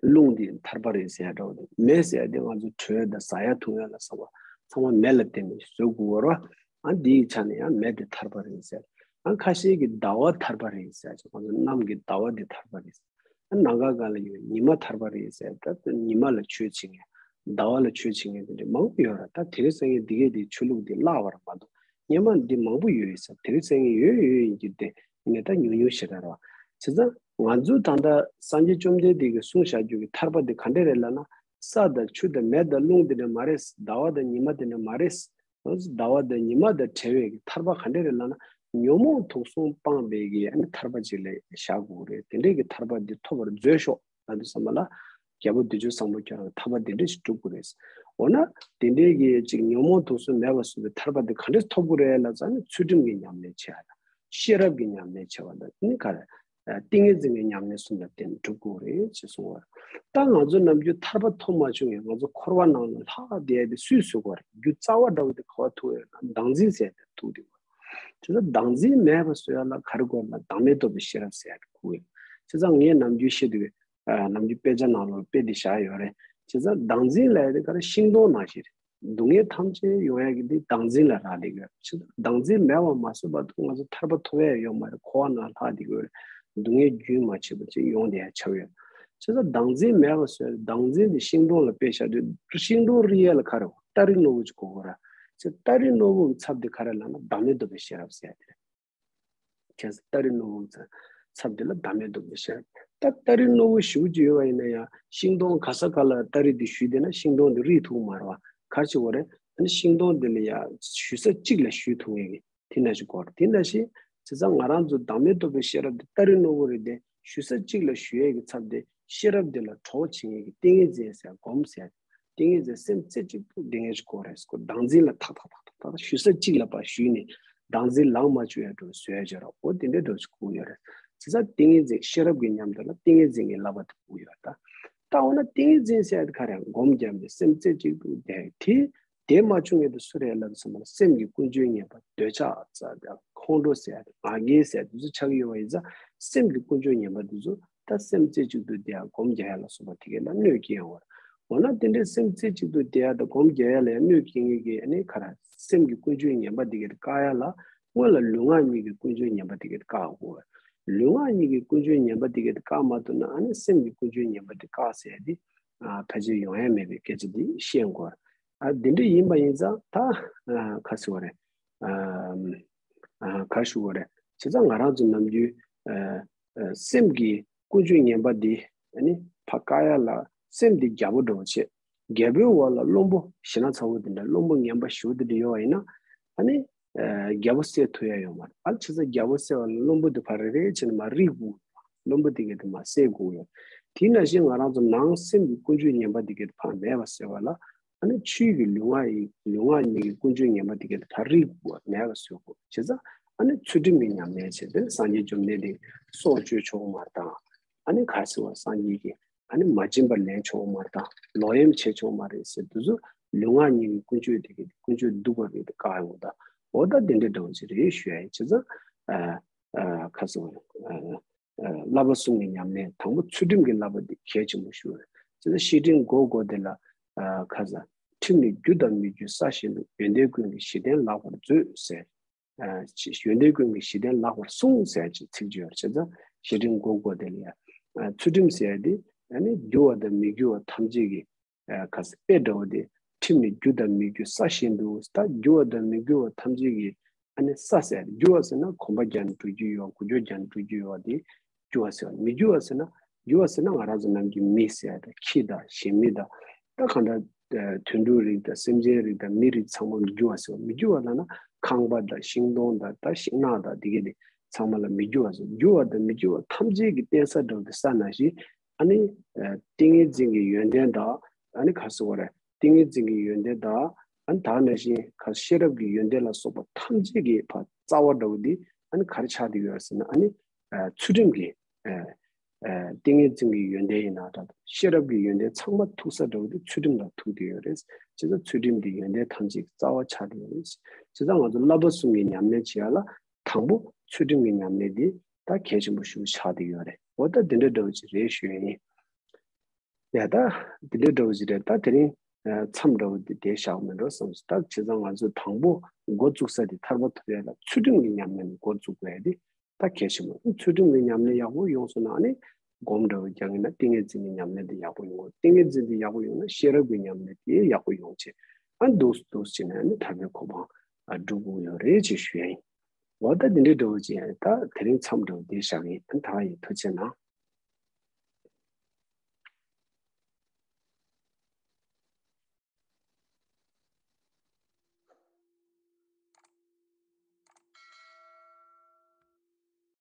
རླུང་དེ་ཐར་པ་རེད་ཟེར་ཡ་འདྲ་བོ་དེ། མེ་ཟེར་ཡ་དེ་ང་ཚོ་དྲོད་དང་ཟ་ཡ་འཐུང་ཡ་ལ་སོགས་པ་ཚང་མ་མེ་ལ་བརྟེན་ནས་བཟོ་དགོས་པ་རེད། ཨ། འདིའི་ཆ་ནས་ཡང་མེ་དེ་ཐར་པ་རེད་ཟེར། ཨ། ཁ་ཤས་ཀྱིས་ཟླ་བ་ཐར་པ་རེད་ཟེར། ང་ཚོ་གནམ་གྱི་ཟླ་བ་དེ་ཐར་པ་རེད་ཟེར། ཨ། ནམ་མཁའ་སྒང་ལ་ཡོད་ཉི་མ་ཐར་པ་རེད་ཟེར། ད་ཉི་མ་ལ་ཆོས་བྱེད་མཁན། ཟླ་བ་ལ་ཆོས་བྱེད་མཁན་དེ་འདྲ་མང་པོ་ཡོད་རེད། ད་དེ་རིང་སང་ཉིན་འདི་གས་དེ་ཆོས་ལུགས་དེ་བརླག་པ་རེད་མ་གཏོགས། སྔོན་མ་འདི་མང་པོ་ཡོད་ཡོད་ས། དེ་རིང་སང་ཉིན་ཡོད་ཡོད་ཡིན་གྱི། དེ་ནས་ད་ཉུང་ཉུང་ཞེ་དྲག་རེད་བ། བྱས་ཙང་ང་ཚོ་ད་ལྟ་སངས་རྒྱས་བཅོམ་ལྡན་འདས་ཀྱིས་གསུངས་བཞག་རྒྱུ་གི་ཐར་པ་འདི་ག་འདྲ་རེད་ལབ་ན། ས་དང་ཆུ་དང་མེ་དང་རླུང་འདི་འདྲ་མ་རེད། ཟླ་བ་དང་ཉི་མ་འདི་འདྲ་མ་རེད། ཟླ་བ་དང་ཉི་མ་དང་བྲལ་བའི་གི་ཐར་པ་ག་འདྲ་རེད་ལབ་ན། ཉོན་མོངས་དུག་གསུམ་སྤངས་པའི་གི། ཨ་ནི་ཐར་པ་ཅིག་ལ་བཞག་དགོས་རེད། དེ་འདྲའི་གི་ཐར་པ་འདི་ཐོབ་པར་མཛོད་ཤོག་ལབ་དུས་ཙམ་པ་ལ། རྒྱལ་པོ་བདུད་འཇོམས་བཟང་པོ་ཁྱོད་རང་ཐར་པ་འདི་འདྲ་ཞིག་སྒྲུབ་དགོས་རེད། འོ་ན་དེ་འདྲའི་གི་ཅིག་ཉོན་མོངས་དུག་གསུམ་མེད་པ་བཟོ་བའི་ཐར་པ་འདི་ག་འདྲས་ཐོབ་དགོས་རེད་ལབ་ཙང་ནི། ཚུལ་ཁྲིམས་ཀྱི་ཉམས་ལེན་བྱེད་ཡ་དང་། ཤེས་རབ་ཀྱི་ཉམས་ལེན་བྱེད་པ་དང་། ཨ་ནི་ག་རེ། ཨ། ཏིང་ངེ་འཛིན་གྱི་ཉམས་ལེན་གསུམ་ལ་བརྟེན་ནས་སྒྲུབ་དགོས་རེད་ཅེས་གསུངས་པ། ད་ང་ཚོ་ནམ་རྒྱུན་ཐར་པ་ཐོབ་མ་བྱུང་ཡང་ང་ཚོ་འཁོར་བ་ནང་ལ་ལྷག་བསྡད་ཡ་དེ་སུས་བཟོ་དགོས་རེད། རྒྱུ་རྩ་བ་འདྲ་བོ་དེ་ག་པར་ཐུག་ཡོད་ན། བདག་འཛིན་ཟེར་ཡ་དེ་ཐུག་བསྡད་ཡོད། དེ་ཚོ་བདག་འཛིན་མེད་པ་བཟོ་ཡ་ལ་ག་རེ་དགོས་ན། བདག་མེད་རྟོགས་པའི་ཤེས་རབ་ཟེར་ཡ་དེ་དགོས་ཡོད། བྱས་ཙང་ངས་ནམ་རྒྱུན་བཤད་དུས། ཨ། ནམ་རྒྱུན་དཔེ་ཆ་ནང་ལོགས་དཔེ་འདི་བཞག་ཡོད་རེད། བྱས་ཙང་བདག་འཛིན་ལབ་ཡ་དེ་ག་རེ། ཤིང་སྡོང་ནང་བཞིན་རེད། སྡུག་བསྔལ་ཐམས་ཅད་ཡོང་ཡ་གི་འདི་བདག་འཛིན་ལ་རག་ལས་ཡོད། བྱས་ཙང་བདག་འཛིན་མེད་པ་མ་བཟོས་བར་དུ་ང་ཚོ་ཐར་པ་ཐོབ་ཡ་ཡོད་མ་རེད། འཁོར་བ་ནང་ལྷག་བསྡད་ཡོད་རེད། སྡུག་བསྔལ་རྒྱུན་མ་ཆད་པ་ཅིག་ཡོང་བསྡད་ཡ་ཆགས་ཡོད། བྱས་ཙང་བདག་འཛིན་མེད་པ་བཟོས། བདག་འཛིན་དེ་ཤིང་སྡོང་ལ་དཔེ་བཞག་དུས། ཤིང་སྡོང་རིགས་ཡ་ལ་ག་རེ། སྟ་རེ་རྣོ་བོ་ཅིག་གོ་དགོས་ར། ཅེས་སྟ་རེ་རྣོ་བོ་གི་ཚབ་དེ་ག་རེ་ལབ་ན་བདག་མེད་རྟོགས་པའི་ཤེས་རབ་ཟེར་ཡ་དེ་རེད། ཁྱེད་སྟ་རེ་རྣོ་བོ་གི་ཚབ་དེ་ལ་བདག་མེད་རྟོགས་པའི་ཤེས་རབ། ད་སྟ་རེ་རྣོ་བོ་ཞེ་པོ་ཅིག་ཡོད་པ་ཡིན་ན་ཡང་ཤིང་སྡོང་ག་ས་ག་ལ་སྟ་རེ་དེ་གཞུས་བསྡད་ན་ཤིང་སྡོང་དེ་རིག་ཐུབ་མ་རེད་བ། ག་རེ་བྱེད་དགོས་རེད། ཨ་ནི་ཤིང་སྡོང་དེ་ལ་ཡ་གཞུས་ས་གཅིག་ལ་གཞུས་ཐུབ་ངེས་ཀྱི། དེ་འདྲ་ཞིག་དགོས་རེད། དེ་འདྲ་ཞིག་བྱས་ཙང་ང་རང་ཚོ་བདག་མེད་རྟོགས་པའི་ཤེས་རབ་དེ་སྟ་རེ་རྣོ་བོ་རེད་དེ། གཞུས་ས་གཅིག་ལ་གཞུ་ཡས་ཀྱི་ཚབ་དེ་ཤེས་རབ་དེ་ལ་གྲོགས་བྱེད་མཁན་གྱི་ཏིང་ངེ་འཛིན་ཟེར་སྒོམ་ཟེར། ཏིང་ངེ་འཛིན་སེམས་རྩེ་གཅིག་ཏུ་བསྡད་མཁན་ཞིག་དགོས་རེད། ཁོ་བདག་འཛིན་ལ་ཐག་ཐག་ཐག་ཐག་ཐག་གཞུ་ས་གཅིག་ལ་ཕར་གཞུས་ནས་བདག་འཛིན་ལངས་མ་བཅུག་ཡ་འགྲོ་བཟོ་ཡ་བྱེད་རོགས། འོ་དེ་འདྲའི་འགྲོ་ཞིག་དགོས་ཡོད་རེད། བྱས་ཙང་ཏིང་ངེ་འཛིན་ཤེས་རབ་ཀྱི་མཉམ་དུ་ལ་ཏིང་ངེ་འཛིན་གྱི་བསླབ་པ་དེ་དགོས་ཡོད་རེད། ད་འོ་ན་ཏིང་ངེ་འཛིན་ཟེར་ཡ་དེ་ག་རེ་ཡང་སྒོམ་བརྒྱབ་ནས་སེམས་རྩེ་གཅིག་ཏུ་བསྡད་དེ། དེ་མ་བྱུང་ངེས་དུ་སུ་རེད་ལབ་སོང་བ་ལ་སེམས་ཀྱི་ཀུན་སྤྱོད་ངན་པ་འདོད་ཆགས་ཟེར་དང་ཁོང་ཁྲོ་ཟེར་དང་ང་རྒྱལ་ཟེར་དེ་ཚོ་ཆགས་ཡོད་པ་ཡིན་ཙང་སེམས་ཀྱི་ཀུན་སྤྱོད་ངན་པ་དེ་ཚོ་ད་སེམས་རྩེ་གཅིག་ཏུ་བསྡད་ཡ་སྒོམ་རྒྱག་ཡ་ལ་སོགས་པ་དེ་གས་ལ་གནོད་སྐྱེལ་ཡོང་བ་རེད། འོ་ན་དེ་འདྲའི་སེམས་རྩེ་གཅིག་ཏུ་བསྡད་ཡ་དང་སྒོམ་རྒྱག་ཡ་ལ་ཡང་གནོད་སྐྱེལ་མཁན་གྱི་ཨ་ནི་ག་རེ་སེམས་ཀྱི་ཀུན་སྤྱོད་ངན་པ་དེ་གས་དེ་བཀག་ཡ་ལ་སྔོན་ལ་ལུས་ངག་གཉིས་ཀྱི་ཀུན་སྤྱོད་ངན་པ་དེ་གས་དེ་བཀག་དགོས་པ་རེད། ལུས་ངག་གཉིས་ཀྱི་ཀུན་སྤྱོད་ངན་པ་དེ་གས་དེ་བཀག་མ་ཐུབ་ན་ཨ་ནི་སེམས་ཀྱི་ཀུན་སྤྱོད་ངན་པ་དེ་བཀག་ཟེར་ཡ་དེ། ཕལ་ཆེར་ཡོང་ཡ་མེད་པའི་སྐད་ཆ་འདི་བཤད་དགོས། ཨ་འདི་འདྲ་ཡིན་པ་ཡིན་ཙང་ད་ག་ཟེར་བ་རེད། ག་ཟེར་བ་རེད། བྱས་ཙང་ང་རང་ཚོ་ནམ་རྒྱུན་སེམས་ཀྱི་ཀུན་སྤྱོད་ངན་པ་འདི་ཨ་ནི་ཕར་བཀག་ཡ་ལ་སེམས་འདི་རྒྱལ་པོ་འདྲ་བོ་བྱེད། རྒྱལ་པོའི་འོག་ལ་བློན་པོ་ཞེ་ན་ཚ་བོ་འདི་འདྲ་བློན་པོ་ངན་པ་ཞེ་པོ་འདི་འདྲ་ཡོད་པ་ཡིན་ན་ཨ་ནི། རྒྱལ་པོ་བསད་ཐུབ་ཡ་ཡོད་མ་རེད། ཨ་བྱས་ཙང་རྒྱལ་པོ་བསད་པ་ལ་བློན་པོ་དེ་ཕར་རེ་རེ་བྱས་ནས་མར་རིག་དགོས། བློན་པོ་དེ་གས་དེ་མར་བསད་དགོས་ཡོད། དེ་ནང་བཞིན་ང་རང་ཚོ་ནང་སེམས་ཀྱི་ཀུན་སྤྱོད་ངན་པ་དེ་གས་དེ་ཕར་མེད་པ་བཟོ་བ་ལ་ཨ་ནི་ཆོས་ཀྱི་ལུས་ངག་ཡིན་ལུས་ངག་གཉིས་ཀྱི་ཀུན་སྤྱོད་ངན་པ་དེ་གས་དེ་ཕར་རིག་དགོས་མེད་པ་བཟོ་དགོས། བྱས་ཙང་ཨ་ནི་ཚུལ་ཁྲིམས་ཀྱི་ཉམས་ལེན་བྱས་ཏེ་སངས་རྒྱས་བཅོམ་ལྡན་འདས་སྲོག་གཅོད་ཆོག་མ་རེད་དང་། ཨ་ནི་ག་ཟེར་བ་སངས་རྒྱས་ཀྱི་ཨ་ནི་མ་བྱིན་པར་ལེན་ཆོག་མ་རེད་དང་ལོག་གཡེམ་བྱེད་ཆོག་མ་རེད་ཟེར་དུས་ཚོད་ལུས་ངག་གཉིས་ཀྱི་ཀུན་སྤྱོད་དེ་གི་ཀུན་སྤྱོད་སྡུག་པ་རེད་དེ་བཀག་ཡོང་ད། འོ་ད་དེ་འདྲའི་འདྲ་བོ་ཅིག་རེད་ཞུ་ཡ་ཡིན། བྱས་ཙང་ཨ་ཨ་ག་ཟེར་བ་ཨ་ཨ་བསླབ་པ་གསུམ་གྱི་ཉམས་ལེན་དང་པོ་ཚུལ་ཁྲིམས་ཀྱི་བསླབ་པ་དེ་གལ་ཆེན་པོ་ཞུ་བ་རེད། བྱས་ཙང་བཤེས་སྤྲིང་མགོ་བསྐོར་དེ་ལ་ཨ་ག་ཟེར་ཁྲིམས་ནི་རྒྱུ་དང་མི་རྒྱུ་གསལ་བཞིན་དུ་ཡོན་ཏན་ཀུན་གྱི་གཞི་རྟེན་ལགས་པར་མཛོད་ཟེར། ཨ་ཅེས་ཡོན་ཏན་ཀུན་གྱི་གཞི་རྟེན་ལགས་པར་གསུངས་ཟེར་ཅེས་ཚིག་ཅིག་ཡོད་རེད། བྱས་ཙང་བཤེས་སྤྲིང་མགོ་བསྐོར་དེ་ལ་ཡང་ཨ་ཚུལ་ཁྲིམས་ཟེར་ཡ་དེ་ཨ་ནི་རྒྱུ་བ་དང་མི་རྒྱུ་བ་ཐམས་ཅད་ཀྱི་ཨ་ག་ཟེར་དཔེ་འདྲ་བོ་དེ་ཁྲིམས་ནི་རྒྱུ་དང་མི་རྒྱུ་གསལ་བཞིན་དུ། ད་རྒྱུ་བ་དང་མི་རྒྱུ་བ་ཐམས་ཅད་ཀྱི་ཨ་ནི་གསལ་ཟེར་ཡ་དེ་རྒྱུ་བ་ཟེར་ན་གོམས་པ་རྒྱག་ནས་འགྲོ་རྒྱུ་ཡོད། འགུལ་སྐྱོད་རྒྱག་ནས་འགྲོ་རྒྱུ་ཡོད་དེ། རྒྱུ་བ་ཟེར་བ་མི་རྒྱུ་བ་ཟེར་ན། རྒྱུ་བ་ཟེར་ན་ང་རང་ཚོ་ནམ་རྒྱུན་མི་ཟེར་ཡ་དང་ཁྱི་དང་གཞན་མི་དང་། ད་གང་ལྟར་དུད་འགྲོའི་རིགས་དང་སེམས་ཅན་རིགས་དང་མི་རིགས་ཚང་མ་མི་རྒྱུ་བ་ཟེར་བ། མི་རྒྱུ་བ་ལབ་ན་ཁང་པ་དང་ཤིང་སྡོང་དང་ད་ཤིང་ནགས་དང་དེ་གས་དེ་ཚང་མ་ལ་མི་རྒྱུ་བ་ཟེར། རྒྱུ་བ་དང་མི་རྒྱུ་བ་ཐམས་ཅད་ཀྱི་རྟེན་ས་འདྲ་བོ་དེ་ས་ནང་བཞིན་ཨ་ནི་ཏིང་ངེ་འཛིན་གྱི་ཡོན་ཏན་དང་ཨ་ནི་ག་ཟེར་བ་རེད། ཏིང་ངེ་འཛིན་གྱི་ཡོན་ཏན་དང་ཨ་ནི་ད་ག་ནང་བཞིན་ག་ཤེས་རབ་ཀྱི་ཡོན་ཏན་ལ་སོགས་པ་ཐམས་ཅད་ཀྱི་ཕར་རྩ་བ་འདྲ་བོ་འདི་ཨ་ནི་ག་རེ་ཆགས་བསྡད་ཡོད་ཟེར་ན་ཨ་ནི་ཚུལ་ཁྲིམས་ཀྱི་ཏིང་ངེ་འཛིན་གྱི་ཡོན་ཏན་ཡིན་ན་འདྲ་ཤེས་རབ་ཀྱི་ཡོན་ཏན་ཚང་མ་ཐུག་ས་འདྲ་བོ་འདི་ཚུལ་ཁྲིམས་ལ་ཐུག་བསྡད་ཡོད་རེད། བྱས་ཙང་ཚུལ་ཁྲིམས་འདི་ཡོན་ཏན་ཐམས་ཅད་ཀྱི་རྩ་བ་ཆགས་བསྡད་ཡོད་རེད། བྱས་ཙང་ང་ཚོ་བསླབ་པ་གསུམ་གྱི་ཉམས་ལེན་བྱེད་ཡ་ལ་དང་པོ་ཚུལ་ཁྲིམས་ཀྱི་ཉམས་ལེན་འདི་ད་གལ་ཆེན་པོ་ཞིག་ཆགས་བསྡད་ཡོད་རེད། འོ་ད་འདི་འདྲ་འདྲ་བོ་ཅིག་རེད་ཞུ་ཡ་ཡིན། ཡ་ད། འདི་འདྲའི་འདྲ་བོ་ཞིག་རེད། ད་དེ་རིང་ཨ་མཚམས་འདྲ་བོ་འདི་དེ་བཞག་མི་འགྲོ་བསམ་སོང་། ད་བྱས་ཙང་ང་ཚོས་དང་པོ་འགོ་བཙུགས་ས་དེ་ཐར་པ་ཐོབ་ཡ་ལ་ཚུལ་ཁྲིམས་ཀྱི་ཉམས་ལེན་འགོ་བཙུགས་དགོས་ཡ་དེ་ད་གལ་ཆེན་པོ། ཚུལ་ཁྲིམས་ཀྱི་ཉམས་ལེན་ཡག་པོ་ཡོང་སོང་ན་ཨ་ནི་སྒོམ་འདྲ་བོ་རྒྱག་ཡིན་ན་ཏིང་ངེ་འཛིན་གྱི་ཉམས་ལེན་དེ་ཡག་པོ་ཡོང་གི། ཏིང་ངེ་འཛིན་དེ་ཡག་པོ་ཡོང་ན་ཤེས་རབ་ཀྱི་ཉམས་ལེན་དེ་ཡག་པོ་ཡོང་བྱས་ཨ་འདུག་འདུག་བྱས་ནས་ཨ་ནི་ཐར་པའི་གོ་འཕང་ཨ་འགྲུབ་དགོས་ཡོད་རེད་ཅེས་ཞུ་ཡ་ཡིན། འོ་ད་འདི་འདྲའི་འདྲ་བོ་ཅིག་ཡ་ད་དེ་རིང་མཚམས་འདྲ་བོ་འདི་བཞག་ཡིན། ད་ཡིན། ཐུགས་རྗེ་གནང་།